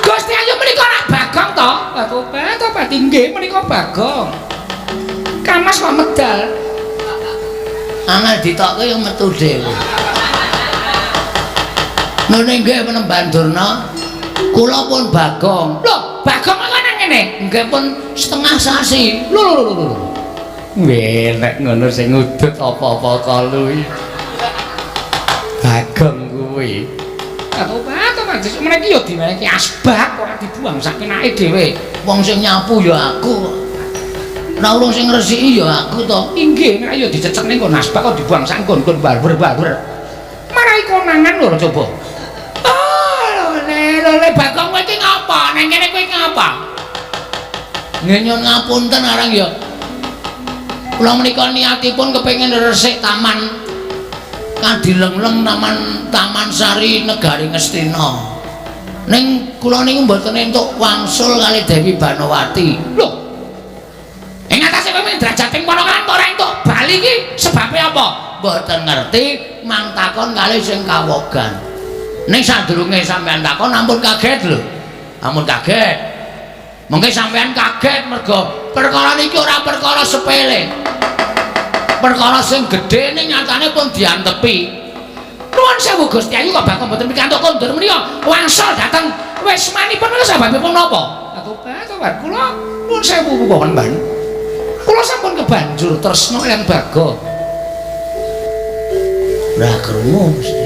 Gusti Ayu menika rak Bagong to? Lah tobat tobat inggih menika Bagong. Kamas kok medal. Angel ditokke ya metu dhewe. Ngene nggih Penemban Durna. Kula pun Bagong. Lho, Bagong kok nang ngene? Nggih pun setengah sasi. Lho lho lho lho. Nggih, nek ngono sing ngudut apa-apa kalu iki. Bagong kuwi. Tobat tobat meniki ya diwenehke asbak ora dibuang sak penake dhewe. Wong sing nyapu ya aku. Ora urung sing ngresiki ya aku to. Inggih, nek ya dicecek ning kono asbak kok dibuang sak nggon-nggon barber-barber. Marai konangan lho coba. Oh, lho lho Bagong kowe iki ngapa? Nang kene kowe iki ngapa? Nggih nyuwun ngapunten arang ya. Kula menika niatipun kepengin resik taman Kadilengleng taman Taman Sari Negari Ngastina. Ning kula niku mboten entuk wangsul kali Dewi Banowati. Lho. Ing atase kowe derajate ponakan ora entuk bali iki sebabe apa? Mboten ngerti, mang takon kali sing kawogan. Ning sadurunge sampean takon ampun kaget lho. Ampun kaget. Mengke sampean kaget mergo perkara niki ora perkara sepele. Perkara sing gedhe ning nyatane pun diantepi. Nuwun sewu Gusti Ayu kok bakal mboten pikantuk kondur menika wangsul dhateng wismanipun menika sebabipun napa? Tobat tobat kula nuwun sewu Paman. Kula sampun kebanjur tresna kaliyan Bagong. Ora krungu mesti.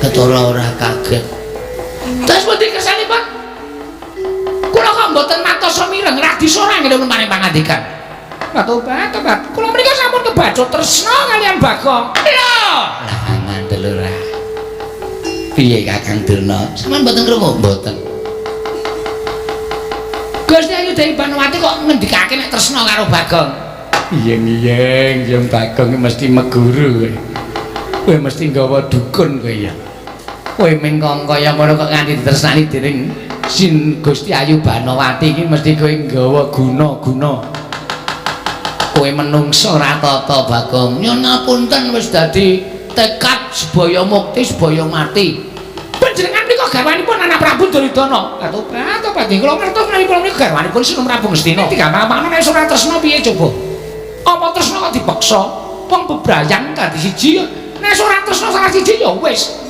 Ketara ora kaget. Terus pundi kersanipun? Kula kok mboten matosa mireng radi ora ngene paring pangandikan. Tobat tobat kula menika sampun kebacut tresna kaliyan Bagong. Lho, lah ngandel ora. Piye Kakang Durna? Sampeyan mboten krungu? Mboten. Gusti Ayu Dewi Banowati kok ngendikake nek tresna karo Bagong? Iyeng-iyeng, yen Bagong mesti meguru kowe. Kowe mesti nggawa dukun kowe ya. Kowe mingkong kaya ngono kok nganti ditresnani dening Sin Gusti Ayu Banowati iki mesti kowe nggawa guna-guna. Kowe menungso ora tata Bagong. Nyuwun ngapunten wis dadi tekad sebaya mukti sebaya mati. Panjenengan menika garwanipun anak Prabu Duryudana. Lah tobat tobat kula ngertos menawi kula menika garwanipun Sinun Prabu Ngastina. Digampang-gampangno nek ora tresna piye coba? Apa tresna kok dipeksa? Wong bebrayan dadi siji nek ora tresna salah siji ya wis.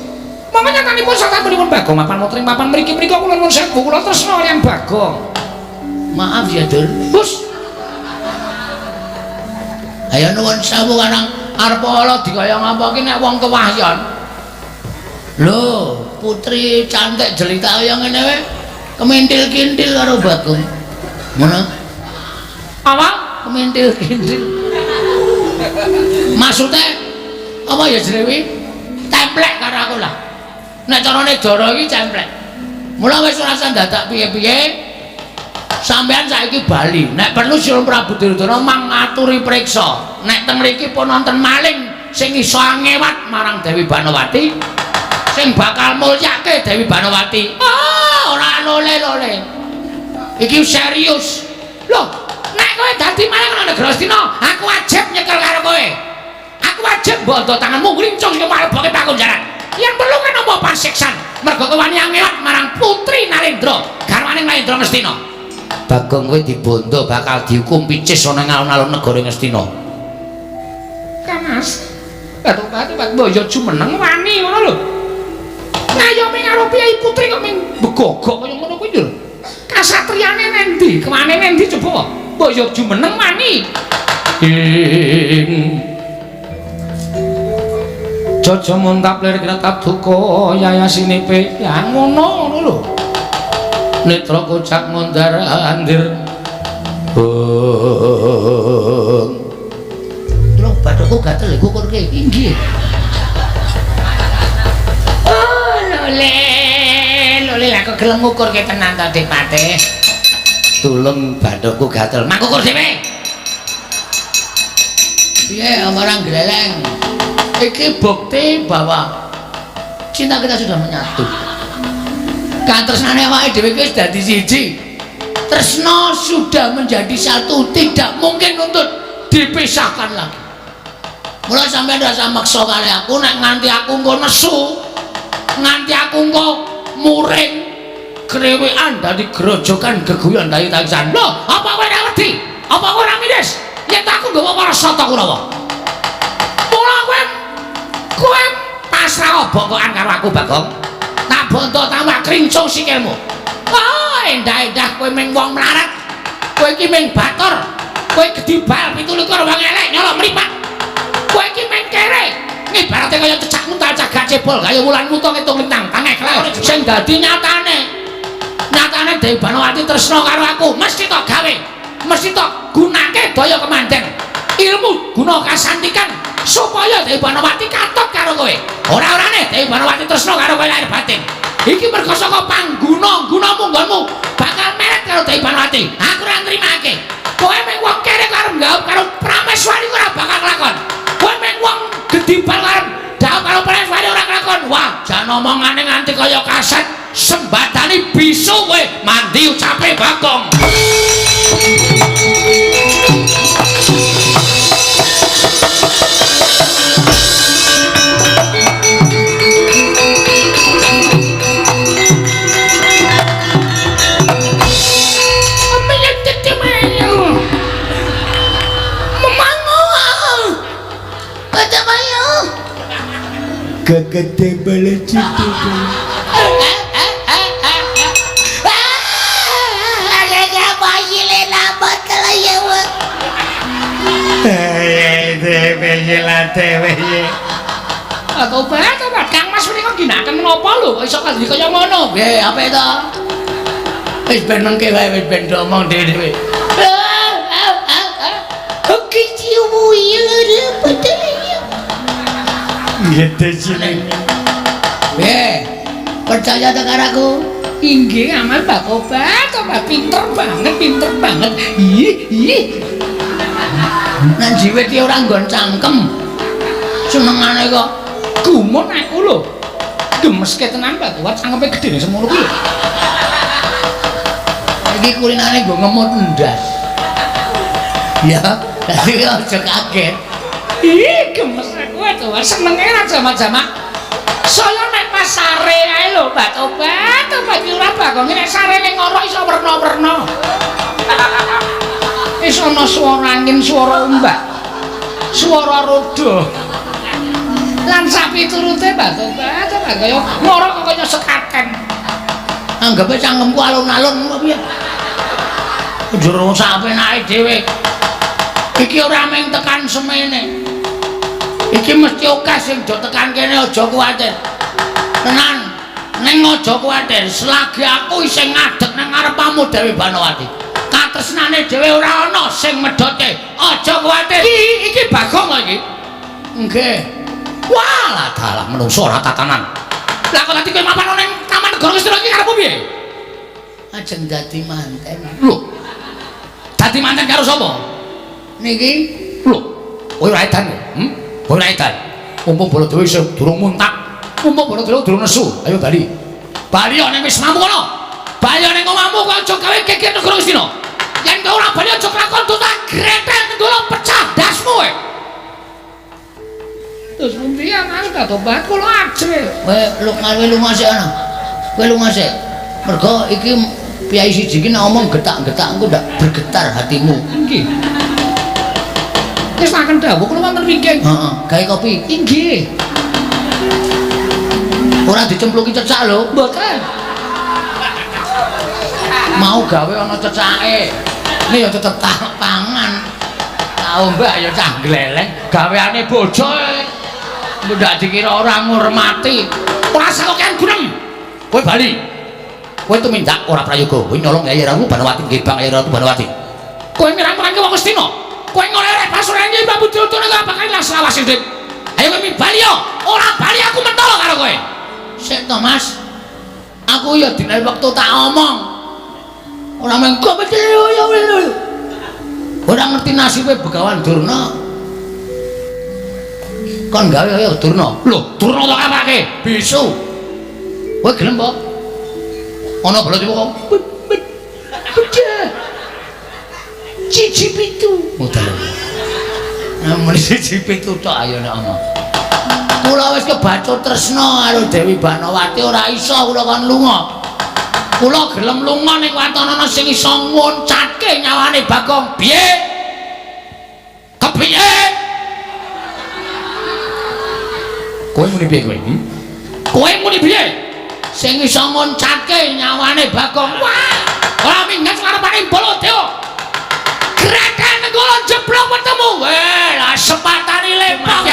Monggo nyatanipun sasampunipun Bagong mapan wonten ing papan mriki menika kula nuwun sewu kula tresna kaliyan Bagong. Maaf ya, Dur. Hus. Ayo nuwun sewu karang arep ala dikaya ngapa ki nek wong kewahyon. Lho, putri cantik jelita kaya ngene wae kemintil-kintil karo Bagong. Ngono? Apa? Kemintil-kintil. Maksudnya apa ya jenenge? Templek karo aku lah. Nek carane dara iki cemplek. Mula wis ora usah dadak piye-piye. Sampeyan saiki bali. Nek perlu Sinun Prabu Duryudana mangaturi priksa. Nek teng mriki pun wonten maling sing iso ngewat marang Dewi Banowati, sing bakal mulyake Dewi Banowati. Ah, ora lole-lole. Iki serius. Lho, nek kowe dadi maling nang negara Astina, aku wajib nyekel karo kowe. Aku wajib mbondo tanganmu ngrincung sing maleboke pakunjaran. Yen perlu kan apa pasiksan mergo kowe wani ngewat marang Putri Narendra, garwane Narendra Ngastina. Bagong kowe dibondo bakal dihukum picis ana ing alun-alun negara Ngastina. Kamas. Batu-batu mbok ya jumeneng wani ngono lho. Ngayomi karo piyai putri kok ming begogok kaya ngono kuwi lho. Kasatriyane nendi? Kemane nendi coba? Mbok ya jumeneng wani. Ing Jaja muntap lir kretap duka yayasinipe. Ya ngono ngono lho. Netra kocak ngondar andir. Bong. Tulung bathukku gatel kukurke. Inggih. Oh, lole. Lole lah kok gelem ngukurke tenan to, Dik Patih. Tulung bathukku gatel. Mak kukur dhewe. Piye orang gleleng? Iki bukti bahwa cinta kita sudah menyatu. Katresnane awake dhewe iki wis dadi siji. Tresna sudah menjadi satu, tidak mungkin untuk dipisahkan lagi. Mula sampeyan rasa maksa kali aku nek nganti aku engko nesu, nganti aku engko muring krewekan dadi grojokan geguyon dadi tangisan. Lho, apa kowe ora wedi? Apa kowe ora miris? Yen aku nggawa para sata Kurawa. Mula kowe pasrah bokokan karo aku, Bagong. Tak bonto tambah krincung sikilmu. Oh, endah-endah kowe ming wong mlarat. Kowe iki ming batur. Kowe gedibal 27 wong elek nyolok mripat. Kowe iki ming kere. Ibarate kaya cecak muntal cagak cebol kaya wulan wuta ngitung lintang tangeh kleh. Sing dadi nyatane. Nyatane Dewi Banowati tresna karo aku, mesti tok gawe. Mesti tok gunake daya kemanden. Ilmu guna kasantikan supaya Dewi Banowati katut karo kowe. Ora-orane Dewi Banowati tresna karo kowe lahir batin. Iki mergo saka pangguna-gunamu nggonmu bakal meret karo Dewi Banowati. Aku ora nrimake. Kowe mung wong kere karo nggawe karo Prameswari ora bakal kelakon. Kowe mung wong gedibal karo dhawuh karo Prameswari ora kelakon. Wah, jan omongane nganti kaya kaset sembadani bisu kowe mandi ucape Bagong. Gegede balik citu. Tobat, Kang Mas menika ginakaken menapa lho kok iso kandhi kaya ngono? Nggih, apik to? Wis ben mengke wae wis ben omong dhewe-dhewe. Gede cilik. Nggih. Percaya ta karo aku? Inggih, amal Mbak Tobat, tobat pinter banget, pinter banget. Ih, ih. Nang jiwit iki ora nggon cangkem. Senengane kok gumun aku lho. Gemeske tenan Mbak Tobat, cangkeme gedene semono kuwi lho. Iki kulinane nggo ngemut endas. Ya, dadi aja kaget. Ih, gemes aku Tobat, senenge ra jamak-jamak. Saya nek pas sare ae lho Mbak Tobat, tobat iki ora Bagong nek sare ning ngorok iso werna-werna. Wis ana swara angin, swara ombak, swara roda. Lan sapiturute Mbak Tobat, tobat kaya ngorok kok kaya sekaten. Anggepe cangkemku alun-alun kok piye? Jero sapenake dhewe. Iki ora mung tekan semene. Iki mesti akeh sing do tekan kene, aja kuwatir. Tenan, ning aja kuwatir, selagi aku isih ngadeg nang ngarepmu Dewi Banowati. Katresnane dhewe ora ana sing medhote. Aja kuwatir. Iki Bagong kok iki. Nggih. Wah, dalah menungso ora tatanan. Lah kok dadi kowe mapan ning Taman Negara Ngastina iki karepmu piye? Ajeng dadi manten. Lho. Dadi manten karo sapa? Niki. Lho, kowe ora edan kowe? Kowe ora edan. Mumpung Baladewa isih durung muntak, mumpung Baladewa durung nesu, ayo bali. Bali ning wismamu kono. Bali ning omahmu kok aja gawe geger negara Ngastina. Yen kowe ora bali aja kelakon tak gretel nenggala pecah ndasmu kowe. Terus pundi ya Mas Tobat kula ajre. Kowe lunga sik ana. Kowe lunga sik. Mergo iki piyai siji iki nek omong getak-getak engko ndak bergetar hatimu. Nggih. Wis makan dawuh kula wonten wingking. Heeh, gawe kopi. Inggih. Ora dicempluki cecak lho. Mboten. Mau gawe ana cecake. Ini ya tetep tak pangan. Tau mbak ya cah gleleng gaweane bojo. Ndak dikira ora ngurmati. Ora sakokean gunem. Kowe bali. Kowe tumindak ora prayoga. Kowe nyolong Yai Ratu Banowati, nggih Bang Yai Ratu Banowati. Kowe mirang-mirangke wong Ngastina. Kowe ngorek pasuran iki Prabu Duryudana kok bakal ilang selawase urip. Ayo kowe bali yo. Ora bali aku mentolo karo kowe. Sik to, Mas. Aku ya dinae wektu tak omong. Ora mengko. Ora ngerti nasibe Begawan Durna. Kon gawe kaya Durna. Lho, Durna tok apake? Bisu. Kowe gelem apa? Ana Baladewa kok. Beda. Siji pitu. Modal. Nah, muni siji pitu tok ayo nek ana. Kula wis kebacut tresna karo Dewi Banowati ora iso kula kon lunga. Kula gelem lunga ning waton ana sing iso ngoncatke nyawane Bagong. Piye? Kepiye? Kowe muni piye kowe? Kowe muni piye? Sing iso ngoncatke nyawane Bagong. Wah, ora minggat karepane Baladewa. Gerakan nenggala jeblok wetemu. Weh, lah sepatane lempang.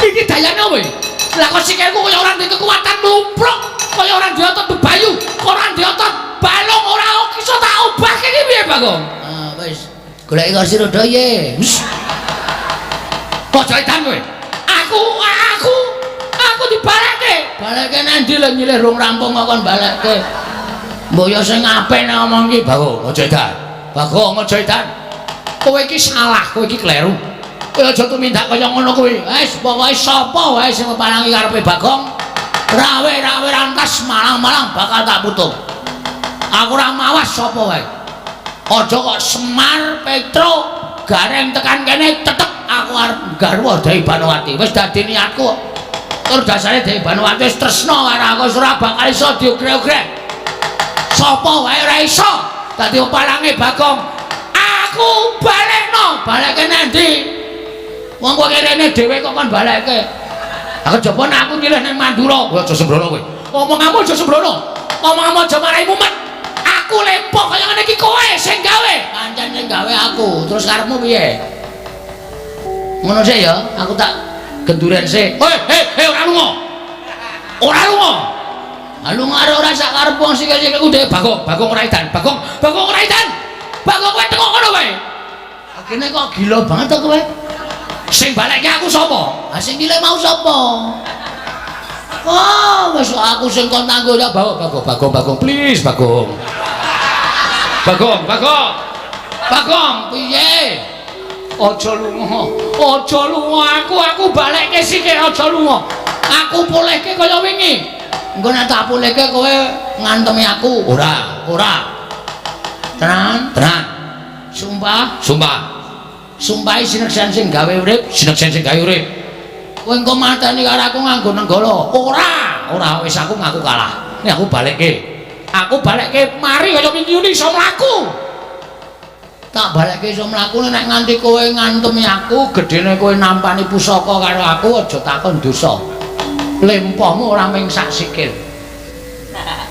Iki dayane apa iki? Lah kok sikilku kaya ora duwe kekuatan mlumpruk, kaya ora duwe otot bebayu, ora duwe otot balung, ora iso tak obahke iki piye, Bagong? Ah, wis. Goleki kursi roda ye. Kok edan kowe? Aku dibalekke. Balekke nang ndi lho nyilih rung rampung kok kon balekke. Mbok yo sing apik nek omong iki, Bagong, aja edan. Bagong, aja edan. Kowe iki salah, kowe iki kleru. Kowe aja tumindak kaya ngono kuwi. Wis pokoke sapa wae sing meparangi karepe Bagong, rawe-rawe rantas malang-malang bakal tak putung. Aku ora mawas sapa wae. Aja kok Semar, Petro, Gareng tekan kene tetep aku arep garwa Dewi Banowati. Wis dadi niatku. Tur dasare Dewi Banowati wis tresna karo aku, wis ora bakal iso diogrek-ogrek. Sapa wae ora iso dadi peparange Bagong. Aku balekno, balekke nang ndi? Wong kowe rene dhewe kok kon balekke. Aku jaba nek aku nyilih ning Mandura. Kowe aja sembrono kowe. Omonganmu aja sembrono. Omonganmu aja marai mumet. Aku lempoh kaya ngene iki kowe sing gawe. Pancen sing gawe aku. Terus karepmu piye? Ngono sik ya, aku tak genduren sik. Hei, hei, hei, ora lunga. Ora lunga. Ha lunga karo ora sak karep wong sikil-sikilku dhewe. Bagong, Bagong ora edan. Bagong, Bagong ora edan. Bagong kowe teko kono kowe. Akene kok gila banget to kowe. Sing balekke aku sapa? Ha sing nyilih mau sapa? Oh, wis aku sing kon tanggung ya Bagong, Bagong, Bagong, Bagong, please Bagong. Bagong, Bagong. Bagong, piye? Aja lunga. Aja lunga aku balekke sikil aja lunga. Aku pulihke kaya wingi. Engko nek tak pulihke kowe ngantemi aku. Ora, ora. Tenan, tenan. Sumpah, sumpah. Sumpahi sineksen sing gawe urip, sineksen sing gawe urip. Kowe engko mateni karo aku nganggo nenggala. Ora, ora wis aku ngaku kalah. Nek aku balekke. Aku balekke mari kaya wingi iso mlaku. Tak balekke iso mlaku nek nganti kowe ngantemi aku, gedene kowe nampani pusaka karo aku aja takon dosa. Lempohmu ora mung sak sikil.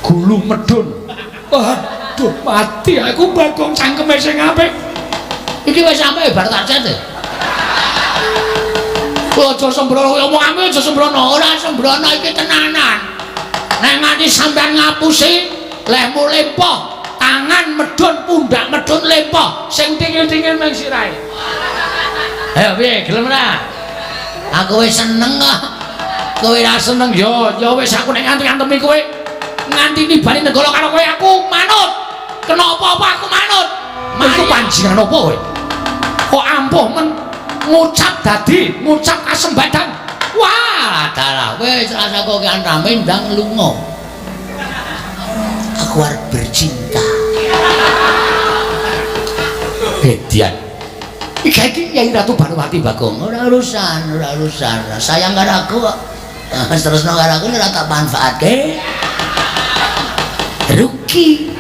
Gulu medun. Aduh, mati aku Bagong cangkeme sing apik. Iki wis sampe bar tak cet. Kowe aja sembrono, omonganmu aja sembrono. Ora sembrono iki tenanan. Nek nganti sampean ngapusi, lehmu lempoh, tangan medun, pundak medun lempoh, sing tingil-tingil mung sirahe. Ayo piye, gelem ora? Aku wis seneng kok. Kowe ora seneng ya, ya wis aku nek nganti ngantemi kowe nganti nibani nenggala karo kowe aku manut. Kena apa-apa aku manut. Iku panjenengan apa kowe? Kok ampuh men ngucap dadi, ngucap kasembadan. Wah, dalah wis rasa kok rame ndang lunga. Aku arep bercinta. Edian. Iki iki Kyai Ratu Banowati Bagong. Ora urusan, ora urusan. Sayang karo aku kok. Terusno karo aku ora tak manfaatke. Rugi.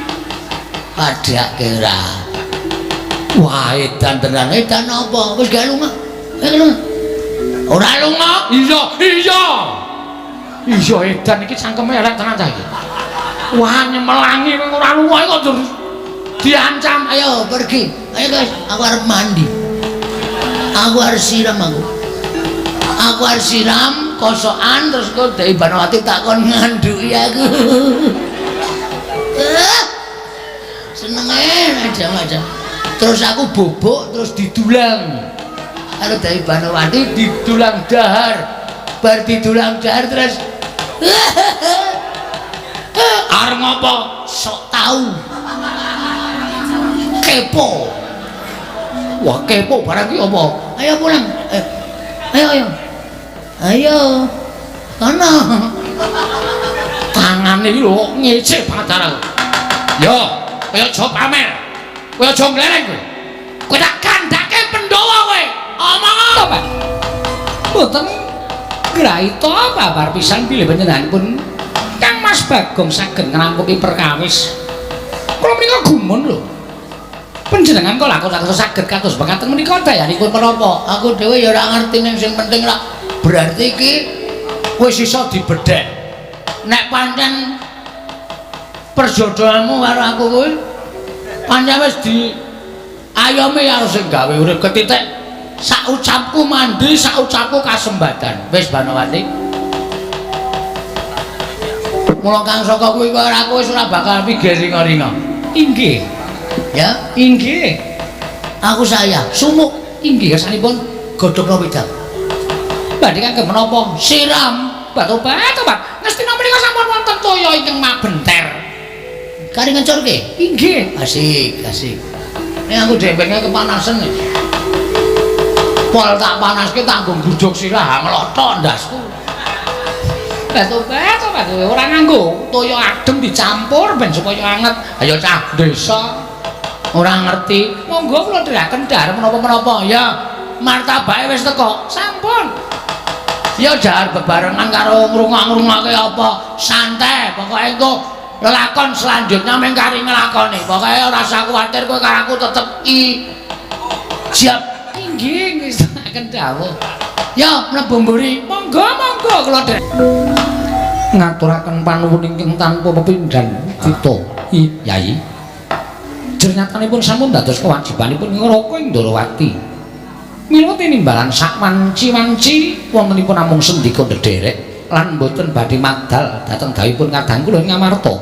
Padake ora. Wah, edan tenan. Edan apa? Wis gak lunga. Lunga. Ora lunga? Iya, iya. Iya edan iki cangkeme elek tenan ta iki. Wah, nyemelangi kowe ora lunga kok terus diancam. Ayo pergi. Ayo guys, aku arep mandi. Aku harus siram aku. Aku harus siram kosokan terus kok Dewi Banowati tak kon ngandhuki aku. Senenge aja-aja. Terus aku bobok terus didulang. Karo Dewi Banowati didulang dahar. Bar didulang dahar terus arep ngopo? Sok tahu. Kepo. Wah, kepo barang iki apa? Ayo pulang. Ayo ayo. Ayo. Kono. Tangane iki lho ngece banget aku. Yo, kowe aja pamer. Kowe aja nglereng kowe. Kowe tak kandhake Pandhawa kowe. Omong to, Pak. Mboten graita babar pisan bilih panjenenganipun Kang Mas Bagong saged ngrampungi perkawis. Kula menika gumun lho. Panjenengan kok lakon-lakon saged kados mekaten menika dayanipun menapa? Aku dhewe ya ora ngerti ning sing penting rak berarti iki wis iso dibedhek. Nek pancen perjodohanmu karo aku kuwi pancen wis di ayomi karo sing gawe urip ketitik. Sak ucapku mandi, sak ucapku kasembadan. Wis Banowati. Mula Kang Saka kuwi kaya aku wis ora bakal pikir ringa-ringa. Inggih. Ya, inggih. Aku saya sumuk inggih kesanipun godhogna wedang. Badhe kangge menapa? Siram batu-batu, Pak. Ngestina menika sampun wonten toya ingkang mabenter. Kari ngencurke? Inggih. Asik, asik. Nek aku dempenge kepanasan. Pol tak panaske tanggung gudhug sirah nglothok ndasku. Batu-batu, Pak, ora nganggo toya adem dicampur ben supaya anget. Ayo cah desa ora ngerti. Monggo kula dherekaken dhahar menapa-menapa. Ya, martabake wis teko. Sampun. Ya dhahar bebarengan karo ngrungok-ngrungokke apa. Santai, pokoke engko lelakon selanjutnya mung kari nglakoni. Pokoke ora usah kuwatir kowe karo aku tetep i siap. Inggih, nggih dawuh. Ya, mlebu mburi. Monggo, monggo kula dherek. Ngaturaken panuwun ingkang tanpa pepindhan kita. Yai. Jernyatanipun sampun dados kewajibanipun ngraka ing Ndorowati. Mila tinimbalan sak wanci-wanci wontenipun namung sendika ndederek lan boten badhe madal dhateng gawipun kadang kula ing Ngamarta.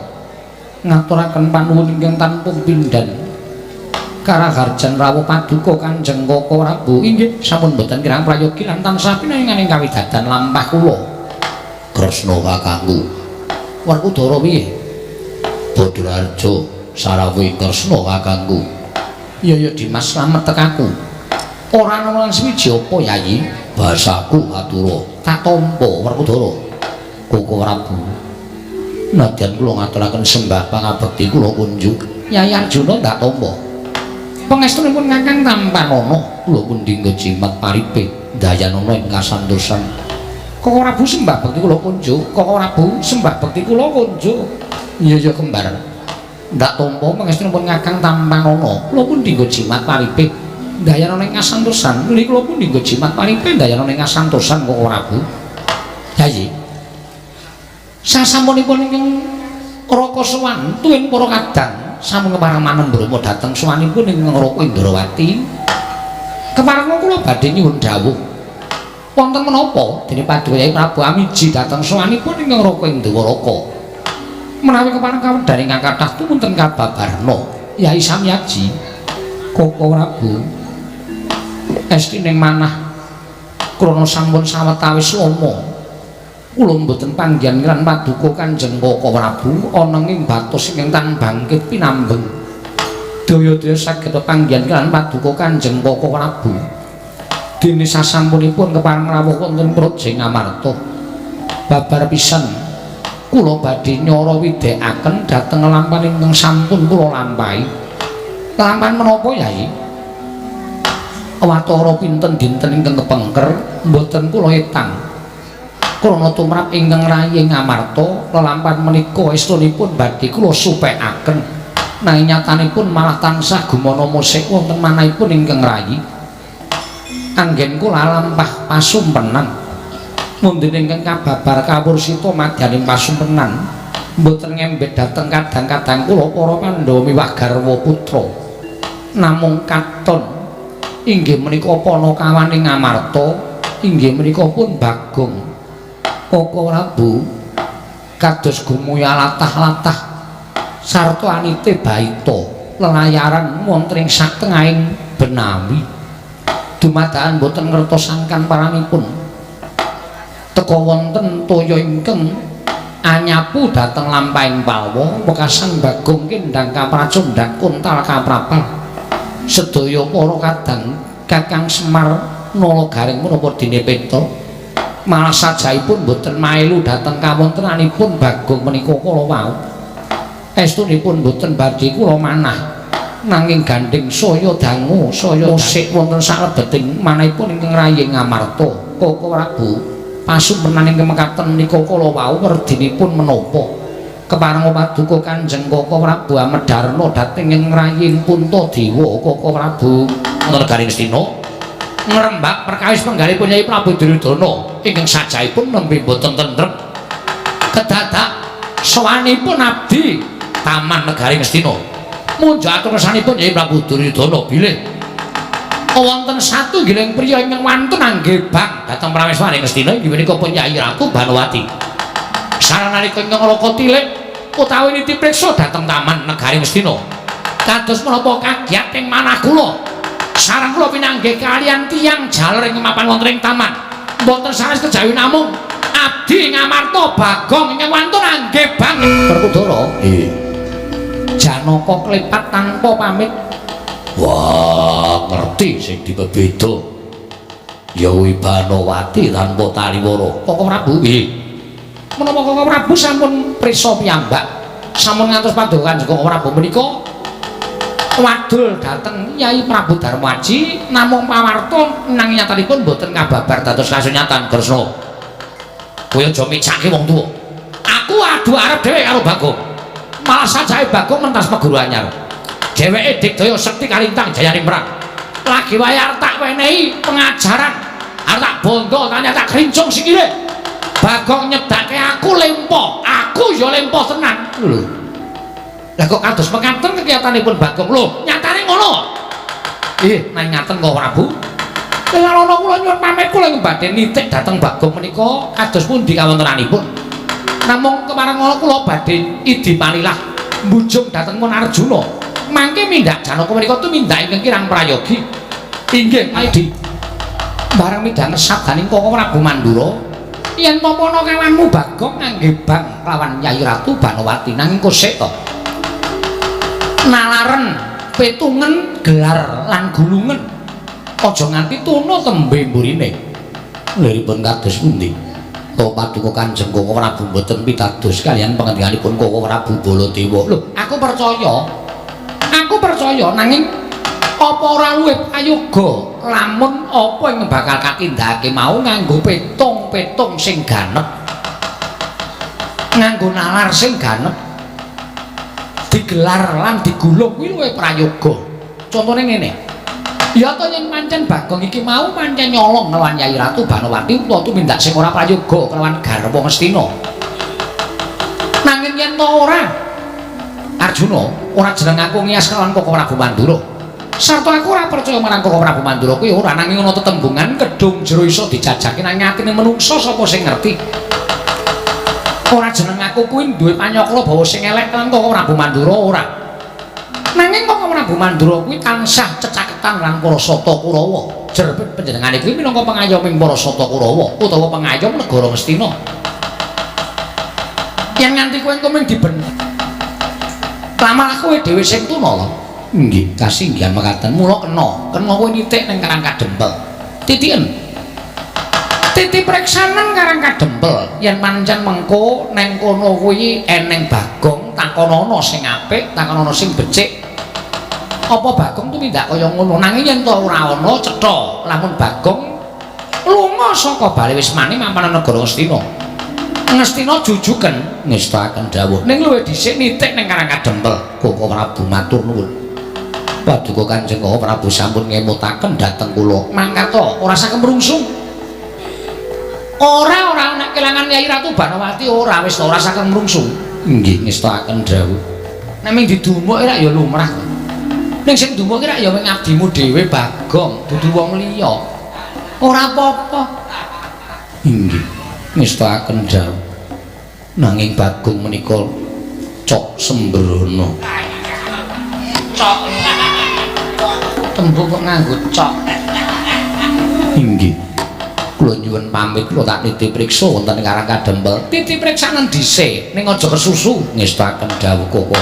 Ngaturaken panuwun ingkang tanpa pepindhan. Karaharjan rawuh paduka Kanjeng Kaka Prabu inggih sampun boten kirang prayogi lan tansah pinaringan ing kawidadan lampah kula. Kresna kakangku. Werkudara piye? Badrarja sarawuh Kresna kakangku. Ya ya Dimas slamet tekaku. Ora ana lan suwiji apa Yayi? Basaku atura. Tak tampa Werkudara. Kaka Prabu. Nadyan kula ngaturaken sembah pangabekti kula kunjuk. Yayi Arjuna ndak tampa. Pangestunipun Kakang tampanana kula pundi jimat paripe dayanana ing kasantosan. Kaka Prabu sembah bekti kula kunjuk. Kaka Prabu sembah bekti kula kunjuk. Iya ya kembar. Ndak tampa pangestunipun Kakang tampanana kula pundi jimat paripe dayanana ing kasantosan. Nuli kula pundi jimat paripe dayanana ing kasantosan Kaka Prabu. Yayi. Sasampunipun ingkang Raka sowan tuwin para kadang sampun kepareng manembrama dhateng sowanipun ing Raka Indrawati. Kepareng kula badhe nyuwun dawuh. Wonten menapa dene Paduka Yai Prabu Amiji dhateng sowanipun ing Raka Indrawaka. Menawi kepareng kawedhar ingkang kathah tumunten kababarna Yai Samyaji Kaka Prabu estining manah krana sampun sawetawis lama kula mboten panggihan lan paduka Kanjeng Kaka Prabu ana ing batos ingkang tan bangkit pinambeng. Daya-daya saged panggihan lan paduka Kanjeng Kaka Prabu. Dene sasampunipun kepareng rawuh wonten Praja Ngamarta. Babar pisan kula badhe nyara widhekaken dhateng lampahan ingkang sampun kula lampahi. Lampahan menapa Yai? Watara pinten dinten ingkang kepengker mboten kula etang. Krana tumrap ingkang rayi Ngamarta lelampahan menika estunipun badhe kula supekaken. Nanging nyatanipun malah tansah gumana musik wonten manahipun ingkang rayi. Anggen kula lampah pasumpenan. Mundine ingkang kababar kawursita madyaning pasumpenan mboten ngembet dhateng kadang-kadang kula para Pandhawa miwah garwa putra. Namung katon inggih menika panakawane Ngamarta, inggih menika pun Bagong. Kaka Prabu kados gumuya latah-latah sarta anite baita lelayaran wonten ing satengahing benawi. Dumadakan boten ngertos sangkan paranipun teka wonten toya ingkang anyapu dhateng lampahing palwa wekasan Bagong kendhang kapracundhak kuntal kaprapal. Sedaya para kadang Kakang Semar Nala Garing menapa dene peta Malah sajaipun boten mailu dhateng kawontenanipun Bagong menika kala wau. Estunipun boten badhe kula manah. Nanging gandheng saya dangu, saya musik wonten saklebeting manahipun ingkang raying Ngamarta. Koko Prabu, pasumpenan ingkang mekaten menika kala wau werdinipun menapa? Kepareng paduka Kanjeng Koko Prabu Amedarna dhateng ing raying Puntadewa. Koko Prabu Wonten negari Ngastina ngrembak perkawis penggalipun Nyai Prabu Duryudana ingkang sajaipun nembe boten tentrem. Kedadak sowanipun abdi Taman Negari Ngastina. Munjuk atur kersanipun Nyai Prabu Duryudana bilih wonten satunggiling priya ingkang wantun angge bang dhateng prameswari Ngastina inggih menika pun Nyai Ratu Banowati. Saranalika ingkang Raka tilik utawi niti priksa dhateng Taman Negari Ngastina. Kados menapa kagiat ing manah kula? Sareng kula pinanggih kaliyan tiyang jaler ing mapan wonten ing taman. Mboten sanes kejawi namung abdi Ngamarta Bagong ingkang wantun angge bang. Werkudara, nggih. Janaka klepat tanpa pamit. Wah, ngerti sing dipebeda. Ya kuwi Banowati tanpa taliwara. Koko Prabu, nggih. Menapa Koko Prabu sampun prisa piyambak? Sampun ngantos paduka Kanjeng Koko Prabu menika wadul dhateng Kyai Prabu Darmaji namung pawarta nanging nyatanipun boten kababar dados kasunyatan Kresna. Kowe aja micake wong tuwa. Aku adu arep dhewe karo Bagong. Malah sajae Bagong mentas meguru anyar. Dheweke digdaya sekti kalintang jayane perang. Lagi wae arep tak wenehi pengajaran. Arep tak bondo tanya tak krincung sikile. Bagong nyedake aku lempo. Aku ya lempo tenan. Lho. Lah kok kados mekaten kegiatanipun Bagong? Lho, nyatane ngono. Nang ngaten kok Prabu. Lah ana kula nyuwun pamit kula ing badhe nitik dhateng Bagong menika kados pundi kawontenanipun. Namung kepareng ngono kula badhe idi panilah mbujung dhateng Mun Arjuna. Mangke mindak Janaka menika tumindak ingkang kirang prayogi. Inggih, Adi. Bareng midhanget sabdaning Koko Prabu Mandura, yen tamana kawanmu Bagong ngangge bang lawan Nyai Ratu Banowati nanging kosek to. Nalaren petungen gelar lan gulungen. Aja nganti tuna tembe mburine. Liripun kados pundi? Kok paduka Kanjeng Koko Prabu mboten pitados kaliyan pangendikaanipun Koko Prabu Baladewa. Lho, aku percaya. Aku percaya nanging apa ora luwih prayoga lamun apa ing bakal katindakake mau nganggo petung-petung sing ganep. Nganggo nalar sing ganep. Digelar lan digulung kuwi luwih prayoga. Contone ngene. Ya to yen pancen Bagong iki mau pancen nyolong nglawan Nyai Ratu Banowati utawa tumindak sing ora prayoga kelawan garwa Ngastina. Nanging yen to ora Arjuna, ora jeneng aku ngiyas kelawan Koko Prabu Mandura. Sarta aku ora percaya marang Koko Prabu Mandura kuwi ora, nanging ana tetembungan kedung jero iso dijajake nang atine menungsa sapa sing ngerti. Ora jeneng aku kuwi duwe panyakra bawa sing elek lan Koko Prabu Mandura ora. Nanging Koko Prabu Mandura kuwi tansah cecaketan lan para Sata Kurawa. Jer panjenengane kuwi minangka pengayoming para Sata Kurawa utawa pengayom negara Ngastina. Yen nganti kowe engko mung diben lamalah kowe dhewe sing tuna lho. Nggih, kasinggihan mekaten. Mula kena, kena kowe nitik ning Karang Kadempel. Titiken. Titi preksanen Karang Kadempel. Yen pancen mengko neng kono kuwi eneng Bagong, takonono sing apik, takonono sing becik. Apa Bagong tumindak kaya ngono? Nanging yen to ora ana cetha, lamun Bagong lunga saka bali wismane mapan negara Ngastina. Ngastina jujuken ngestakaken dawuh. Ning luwih dhisik nitik ning Karang Kadempel. Koko Prabu matur nuwun. Paduka Kanjeng Koko Prabu sampun ngemutaken dhateng kula. Mangkat to, ora usah kemrungsung. Ora ora nek kelangan Nyai Ratu Banowati ora wis ora usah kemrungsung. Nggih, ngestakaken dawuh. Nek ming didumuk ora ya lumrah. Ning sing dumuk ora ya ming abdimu dhewe Bagong, dudu wong liya. Ora apa-apa. Inggih, ngestakaken dawuh. Nanging Bagong menika cok sembrono. Cok. Tembung kok nganggo cok. Inggih. Kula nyuwun pamit, kula tak nitip priksa wonten ing Karang Kadempel. Titip priksanen dhisik, ning aja kesusu. Ngestakaken dawuh Koko.